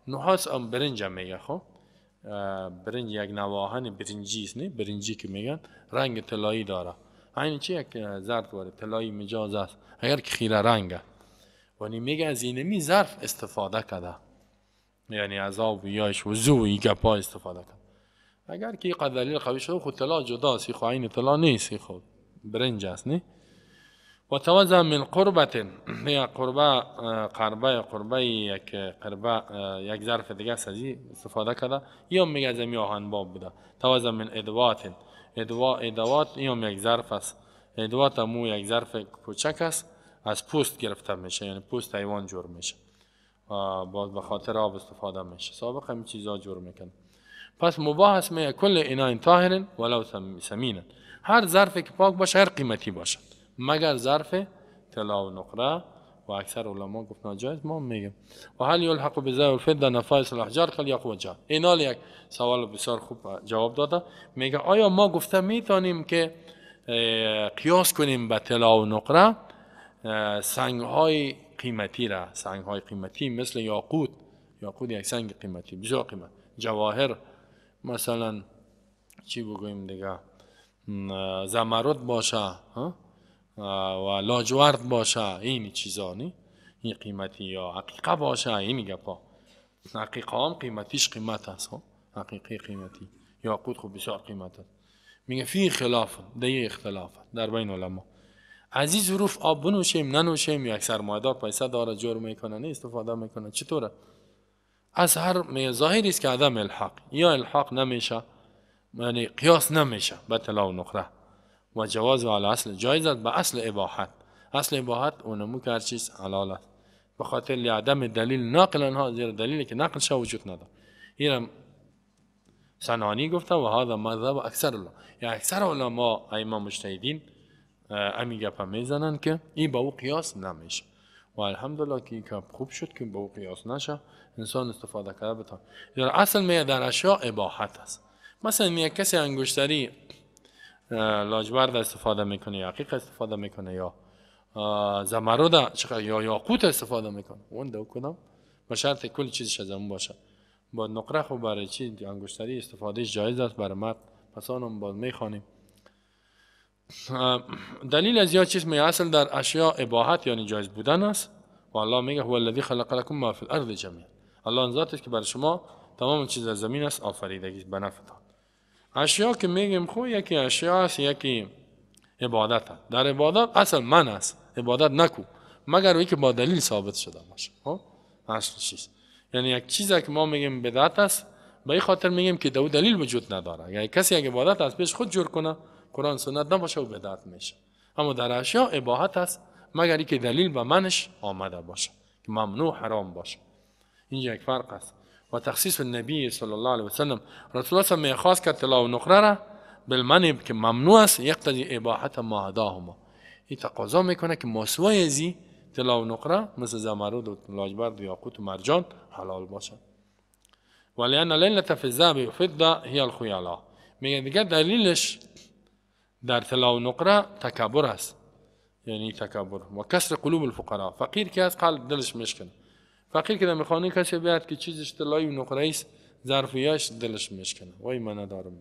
نحاس هم برنج میگه. خب برنج یک نواهن برنجی است، نه برنجی که میگن رنگ طلایی داره، عین چی یک زرد واره طلایی مجاز است اگر که خیره رنگه. ولی میگه از اینمی ظرف استفاده کرده، یعنی از آب یایش وضو و این گپا استفاده کرده. اگر که اینقدر دلیل قوی شده، خود طلا جداست، خو عین طلا نیست، خود برنج است نه. و توضأ من قربة، یا قربه قربه قربه یک قربه یک ظرف دیگه است، از استفاده کرده. یا میگه از این آهن باب بوده. توضأ من ادوات، ادوات یا یک ظرف است، ادوات مو یک ظرف کوچک است، از پوست گرفته میشه، یعنی پوست حیوان جور میشه، باز به خاطر آب استفاده میشه. سابق همین چیزا جور میکنه. پس مباح است میگه کل اناء طاهر ولو ثمین، هر ظرفی که پاک باشه هر قیمتی باشه، مگر ظرف طلا و نقره. و اکثر علما گفت ناجایز، ما میگیم. و هل یلحق بذهب الفضه نفائس الاحجار کالیاقوت والجوهر. اینال یک سوال بسیار خوب جواب داده. میگه آیا ما گفته میتونیم که قیاس کنیم به طلا و نقره سنگ های قیمتی را، سنگ های قیمتی مثل یاقوت، یاقوت یک سنگ قیمتی بسیار قیمت، جواهر مثلا چی بگوییم دیگه، زمرد باشه و لاجورد باشه، این چیزا نی این قیمتی، یا عقیقه باشه، این گپا. عقیقه هم قیمتیش قیمت است، عقیقه قیمتی، یاقوت خب بسیار قیمت است. میگه فی خلاف، دیگه اختلاف در بین علما. از این ظروف آب بنوشیم ننوشیم، یک سرمایه‌دار پیسه داره جور میکنه نه استفاده میکنه، چطوره؟ از هر ظاهری است که عدم الحاق یا الحاق نمیشه، یعنی قیاس نمیشه به طلا و نقره. و جواز علی اصل جایز است به اصل اباحت، اصل اباحت اونمو که هر چیز حلال است، به خاطر عدم دلیل ناقل آنها، زیرا دلیلی که نقل شه وجود نداره. این صنعانی گفته و هذا مذهب اکثر الله، یا اکثر علما ائمه مجتهدین امی گپ میزنن که این با او قیاس نمیشه. و الحمدلله که این خوب شد که با او قیاس نشه، انسان استفاده کرده بتونه. زیرا اصل میگه در اشیاء اباحت است. مثلا یک کسی انگشتری لاجورد استفاده میکنه یا عقیق استفاده میکنه یا زمرد یا یاقوت استفاده میکنه، اون دو کدام به شرط کل چیزش از اون باشه. با نقره خب برای چی انگشتری استفاده جایز است برای مرد، پس آنم باز میخوانیم. دلیل از یا چیز می اصل در اشیاء اباحت یعنی جایز بودن است. و الله میگه هو الذی خلق لکم ما فی الارض جمیعا، الله آن ذات است که برای شما تمام چیز در زمین است آفریدگی به نفعتان. اشیا که میگیم خو یکی اشیا است یکی عبادت است. در عبادت اصل من است، عبادت نکو مگر وی که با دلیل ثابت شده باشه. خب اصل چیز یعنی یک چیزی که ما میگیم بدعت است، به این خاطر میگیم که دو دلیل وجود نداره. یعنی کسی اگه عبادت از پیش خود جور کنه، قرآن سنت نباشه و بدعت میشه. اما در اشیا اباحت است مگر اینکه دلیل به منش آمده باشه که ممنوع حرام باشه. اینجا یک فرق است. و تخصیص النبی صلی الله علیه و سلم، رسول الله صلی خاص کرد طلا و نقره را بالمنع که ممنوع است، یقتضی اباحت ما عداهما. این تقاضا میکنه که ماسوای ازی طلا و نقره مثل زمرد و لاجورد و یاقوت و مرجان حلال باشه. ولأن العلة في الذهب والفضة هي الخيلاء. میگه دیگه دلیلش در طلا و نقره تکبر است، یعنی تکبر و کسر قلوب الفقراء. فقیر که از قلب دلش میشکنه، فقیر که در میخانه کسی بیاد که چیزش طلایی و نقره است، ظرفیاش دلش میشکنه، وای من ندارم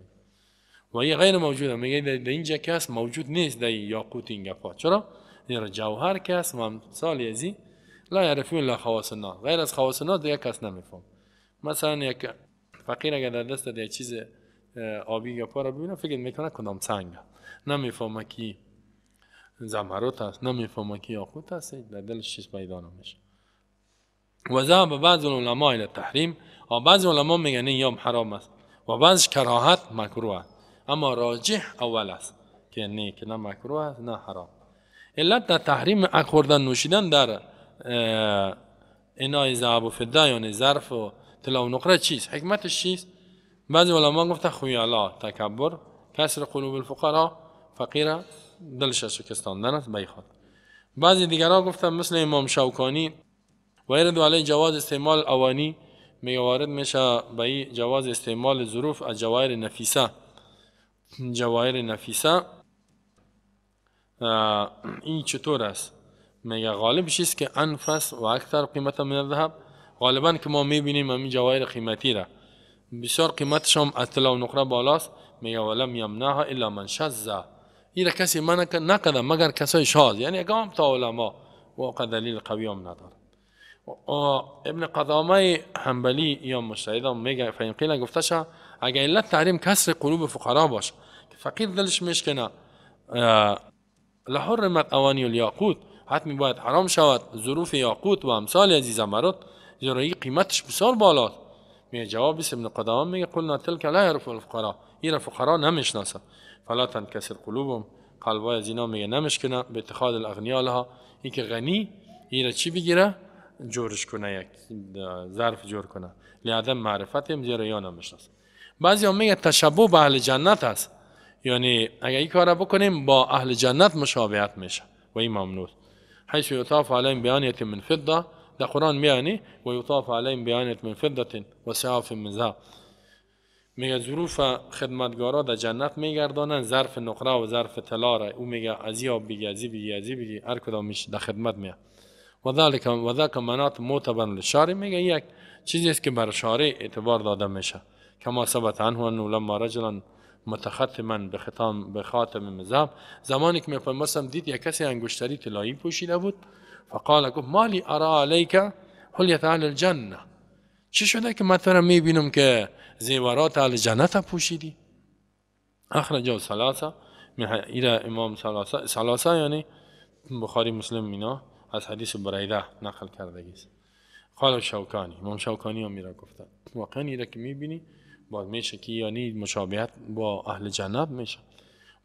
و این غیر موجوده. میگه در اینجا کس موجود نیست در یاقوت این گپا. چرا؟ زیرا جوهر کس و امثال ازی لا یعرفون الا خواص الناس، غیر از خواص الناس دیگه کس نمیفهم. مثلا یک فقیر اگر در دست یک چیز آبی گپا را ببینه فکر میکنه کدام سنگ، نمیفهمه که زمرد است، نمیفهمه که یاقوت است، در دلش چیز پیدا نمیشه. و ذهب بعض العلماء الى التحریم، و بعض علما میگن این یام حرام است و بعضش کراهت مکروه است، اما راجح اول است که نه، که نه مکروه است نه حرام. علت در تحریم خوردن نوشیدن در انای ذهب و فضه، یعنی ظرف و طلا و نقره چیست؟ حکمتش چیست؟ بعضی علما گفته خیالا، تکبر، کسر قلوب الفقراء، فقیر دلش شکستاندن است بیخواد. بعضی دیگرها گفتن مثل امام شوکانی وارد علی جواز استعمال اوانی، میگه وارد میشه به جواز استعمال ظروف از جواهر نفیسه. جواهر نفیسه این چطور است؟ میگه غالب چیست که انفس و اکثر قیمت من الذهب. غالبا که ما میبینیم همین جواهر قیمتی را بسیار قیمتش هم از طلا و نقره بالاست. میگه ولم یمنعها الا من شذ، این را کسی منع نکرده مگر کسای شاذ، یعنی اگه تا علما واقع دلیل قوی هم نداره. ابن قدامه حنبلی یا مجتهد هم میگه فین قیل گفته شه اگه علت تحریم کسر قلوب فقرا باشه که فقیر دلش میشکنه، لحرمت اوانی الیاقوت، حتمی باید حرام شود ظروف یاقوت و امثال از زمرد، زیرا این قیمتش بسیار بالاست. میگه جواب است ابن قدامه میگه قلنا تلک لا یعرف الفقراء، این فقرا نمیشناسه، فلا تنکسر قلوبهم، قلبای از اینا میگه نمیشکنه به اتخاذ الاغنیا لها، این که غنی این را چی بگیره؟ جورش کنه، یک ظرف جور کنه، لعدم معرفتهم، زیرا یا نمیشناسه. بعضی هم میگه تشبه به اهل جنت است، یعنی اگر این کار بکنیم با اهل جنت مشابهت میشه و این ممنوع. حيث يطاف عليهم بآنية من فضة، در قرآن میانی و یطاف علیهم بآنیة من فضة و سعاف من ذهب. میگه ظروف خدمتگارا در جنت میگردانن ظرف نقره و ظرف طلا را، او میگه از یا بگی از بگی از بگی، هر کدامش در خدمت میاد. و ذلك و ذاک مناط معتبر للشارع، میگه یک چیزی است که بر شارع اعتبار داده میشه. کما ثبت عنه انه لما رجلا متختما به خاتم من ذهب، زمانی که پیامبر دید یک کسی انگشتری طلایی پوشیده بود، فقال گفت مالی ارا علیک حلیه اهل الجنه، چی شده که من تو را میبینم که زیورات اهل جنت پوشیدی؟ اخرجه ثلاثه، ایرا امام ثلاثه یعنی بخاری مسلم اینا از حدیث بریده نقل کرده است. قال شوکانی، امام شوکانی هم میرا گفته واقعا ایرا که میبینی باید میشه که یعنی مشابهت با اهل جنت میشه.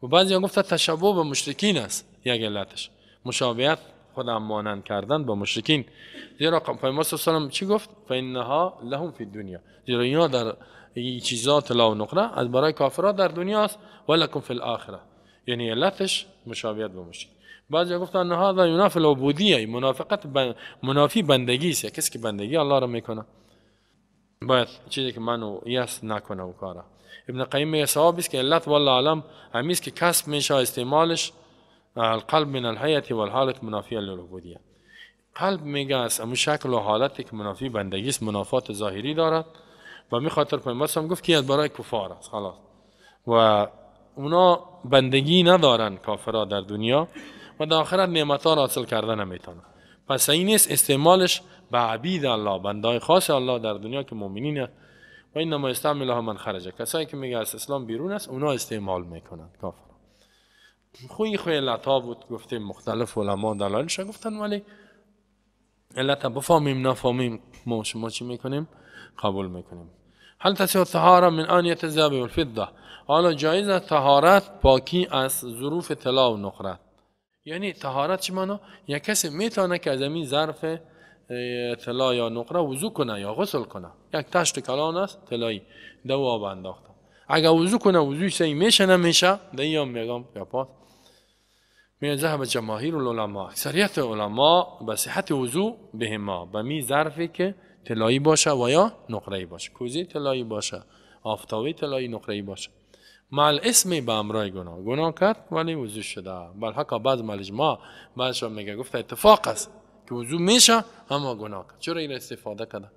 و بعضی ها گفته تشبه به مشرکین است، یک علتش مشابهت خودم مانند کردن با مشرکین، زیرا پیامبر صلی الله علیه و چی گفت؟ فانها لهم فی الدنیا، زیرا اینا در این چیزا طلا و نقره از برای کافرها در دنیا است، ولکم فی الاخره، یعنی علتش مشابهت با مشرکین. بعضی ها گفتن هذا ینافی العبودیه، منافقت منافی بندگی است، کسی که بندگی الله را میکنه باید چیزی که منو یاس نکنه و کاره. ابن قیم میگه صواب است که علت والله اعلم همیست که کسب میشه استعمالش القلب من الحیة والحالت منافیه للعبودیه. قلب میگه است امو شکل و حالتی که منافی بندگی است، منافات ظاهری دارد و می خاطر پیامبر هم گفت که برای کفار است خلاص، و اونا بندگی ندارن کافرها در دنیا و در آخرت نعمت‌ها را حاصل کردن نمیتونن. پس این نیست استعمالش به عبید الله، بندای خاص الله در دنیا که مؤمنین و انما استعملها من خرج، کسایی که میگه از اسلام بیرون است اونا استعمال میکنن کافر. خوی علت ها بود گفتیم مختلف علما دلایلش گفتن، ولی علت بفهمیم نفهمیم ما شما چی میکنیم؟ قبول میکنیم. هل تصح الطهارة من آنیة الذهب والفضة، حالا جایز است طهارت پاکی از ظروف طلا و نقره. یعنی طهارت چی معنا؟ یک کسی میتونه که از این ظرف طلا یا نقره وضو کنه یا غسل کنه، یک تشت کلان است طلایی دو آب انداخته، اگر وضو کنه وضوی صحیح میشه نمیشه؟ در این میگم یا پاس میگه ذهب جماهیر العلماء، اکثریت علما به صحت وضو بهما، به می ظرفی که طلایی باشه و یا نقره‌ای باشه، کوزه طلایی باشه، آفتابی طلایی نقره‌ای باشه. مع الاسم به امرای گناه، گناه کرد ولی وضو شده. بل حقا بعض ملجما بعضشان میگه گفت اتفاق است که وضو میشه اما گناه کرد. چرا این استفاده کرده؟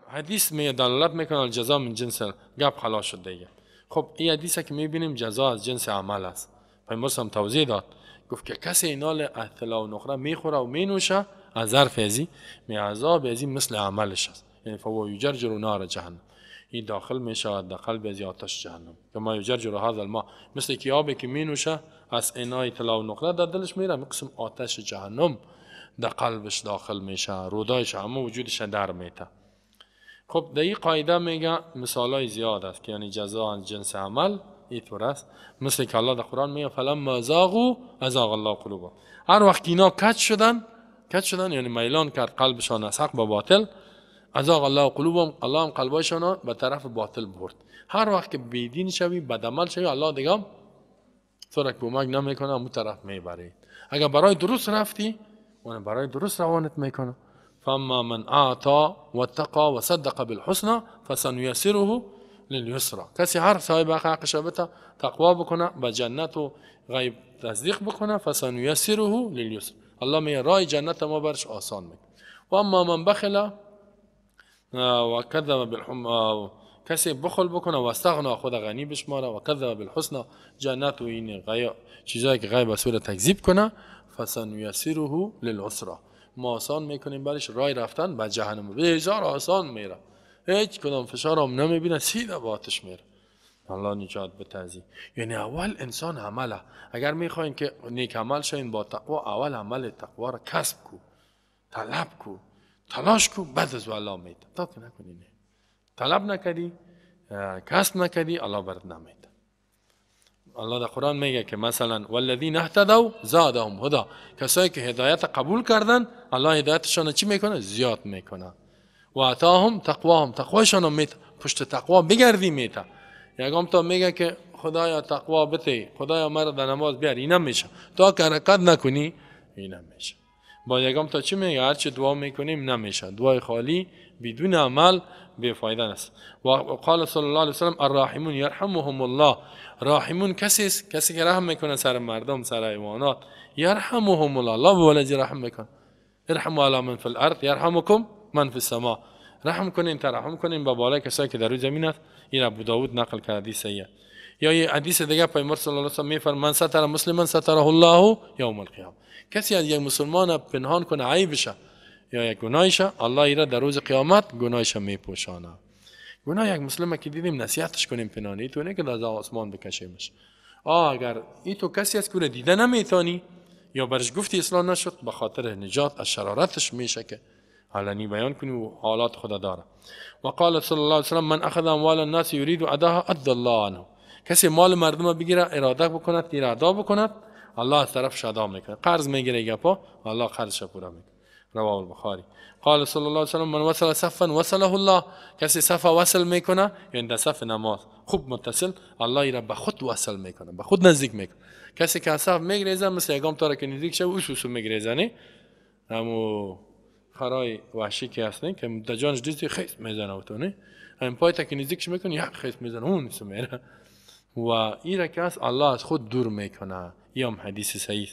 حدیث می دلالت میکنه الجزا من جنس، گپ خلاص شد دیگه. خب این حدیث که میبینیم جزا از جنس عمل است. پیامبر هم توضیح داد، گفت که کسی اینال طلا و نقره میخوره و مینوشه از ظرف ازی می عذاب ازی مثل عملش است، یعنی فهو یجرجر نار جهنم، این داخل میشه در قلب ازی آتش جهنم. کما یجرجر هذا الماء، مثل که آبی که مینوشه از اینای طلا و نقره در دلش میره، قسم آتش جهنم در قلبش داخل میشه، رودایش همه وجودش در میته. خب در این قاعده میگه مثالای زیاد است که یعنی جزا از جنس عمل اینطور است. مثل که الله در قرآن میگه فلما زاغوا ازاغ الله قلوبهم، هر وقت اینا کج شدن، کج شدن یعنی میلان کرد قلبشان از حق به باطل، ازاغ الله قلوبهم، الله هم قلبشان به طرف باطل برد. هر وقت که بیدین شوی، بدعمل شوی، الله دیگه تو را کمک نمیکنه، اون طرف میبره. اگر برای درست رفتی، اون برای درست روانت میکنه. فاما من اعطى واتقى وصدق بالحسنى فسنيسره لليسرى. کسی هر صاحب حقش بته تقوا بکنه، به جنت و غیب تصدیق بکنه، فسنيسره لليسرى، الله می راه جنت ما برش آسان میکنه. و اما من بخل و کذب بالحسنى، کسی بخل بکنه و استغنا، خود غنی بشماره، و کذب بالحسنى، جنت و این غیب چیزایی که غیب صورت تکذیب کنه، فسنيسره للعسرى، ما آسان میکنیم برش رای رفتن به جهنم. به هزار آسان میره، هیچ کدام فشار هم نمیبینه، سیده با آتش میره. الله نجات بتازی. یعنی اول انسان عمله، اگر میخواین که نیک عمل شوین با تقوا، اول عمل تقوا را کسب کو، طلب کو، تلاش کو، بعد از الله میده. تا که نکنی نه، طلب نکردی، کسب نکردی، الله برات نمیده. الله در قرآن میگه که مثلا والذین اهتدوا زادهم هدی، کسایی که هدایت قبول کردن الله هدایتشان چی میکنه؟ زیاد میکنه. و اتاهم تقواهم، تقوایشان میته، پشت تقوا بگردی میته. یکم تا میگه که خدایا تقوا بته، خدایا مرا در نماز بیار، این نمیشه تا که حرکت نکنی، این نمیشه. با یکم تا چی میگه؟ هرچی دعا میکنیم نمیشه، دعای خالی بدون عمل بی فایده است. و قال صلی الله علیه وسلم الراحمون یرحمهم الله، راحمون کسی است کسی که رحم میکنه سر مردم، سر حیوانات، یرحمهم الله، الله به ولدی رحم میکنه. ارحموا علی من فی الارض یرحمکم من فی السماء، رحم کنین، ترحم کنین به بالای کسایی که در روی زمین است. این ابو داود نقل کرده، حدیث صحیح. یا یه حدیث دیگه پیامبر صلی الله علیه و سلم میفرماید من ستر مسلما ستره الله یوم القیامه، کسی از یک مسلمان پنهان کنه عیبش یا یک گناهش، الله ایرا در روز قیامت گناهش میپوشانه. گناه یک مسلمه که دیدیم نصیحتش کنیم پنهانی، تو نه که از آسمان بکشیمش. اگر این تو کسی از که دیده نمیتونی یا برش گفتی اصلاح نشد، به خاطر نجات از شرارتش میشه که علنی بیان کنی و حالات خدا داره. و قال صلی الله علیه وسلم من اخذ اموال الناس یرید اداها ادى الله عنه، کسی مال مردم بگیره اراده بکند، تیر ادا بکند، الله از طرفش ادا میکنه. قرض میگیره گپا، الله قرضش پورا میکنه. رواه البخاری. قال صلی الله علیه وسلم من وصل صفا وصله الله، کسی صف وصل میکنه یعنی در صف نماز خوب متصل، الله ایرا به خود وصل میکنه، به خود نزدیک میکنه. کسی که صف میگریزه مثل یگام تا که نزدیک شه اوسوسو میگریزه، نه همو خرای وحشی که هستن که در جانش دیدی خیس میزنه و تو نه هم پای تا که نزدیکش میکنه یک خیس میزنه اون میره و این را که است الله از خود دور میکنه. این هم حدیث صحیح.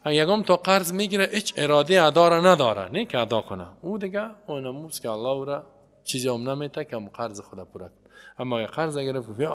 یگام تا قرض میگیره هیچ اراده ادا را نداره، نه که ادا کنه، او دیگه اونموز که الله او را چیزی هم نمیته که هم قرض خود پوره کنه. اما اگه قرض گرفت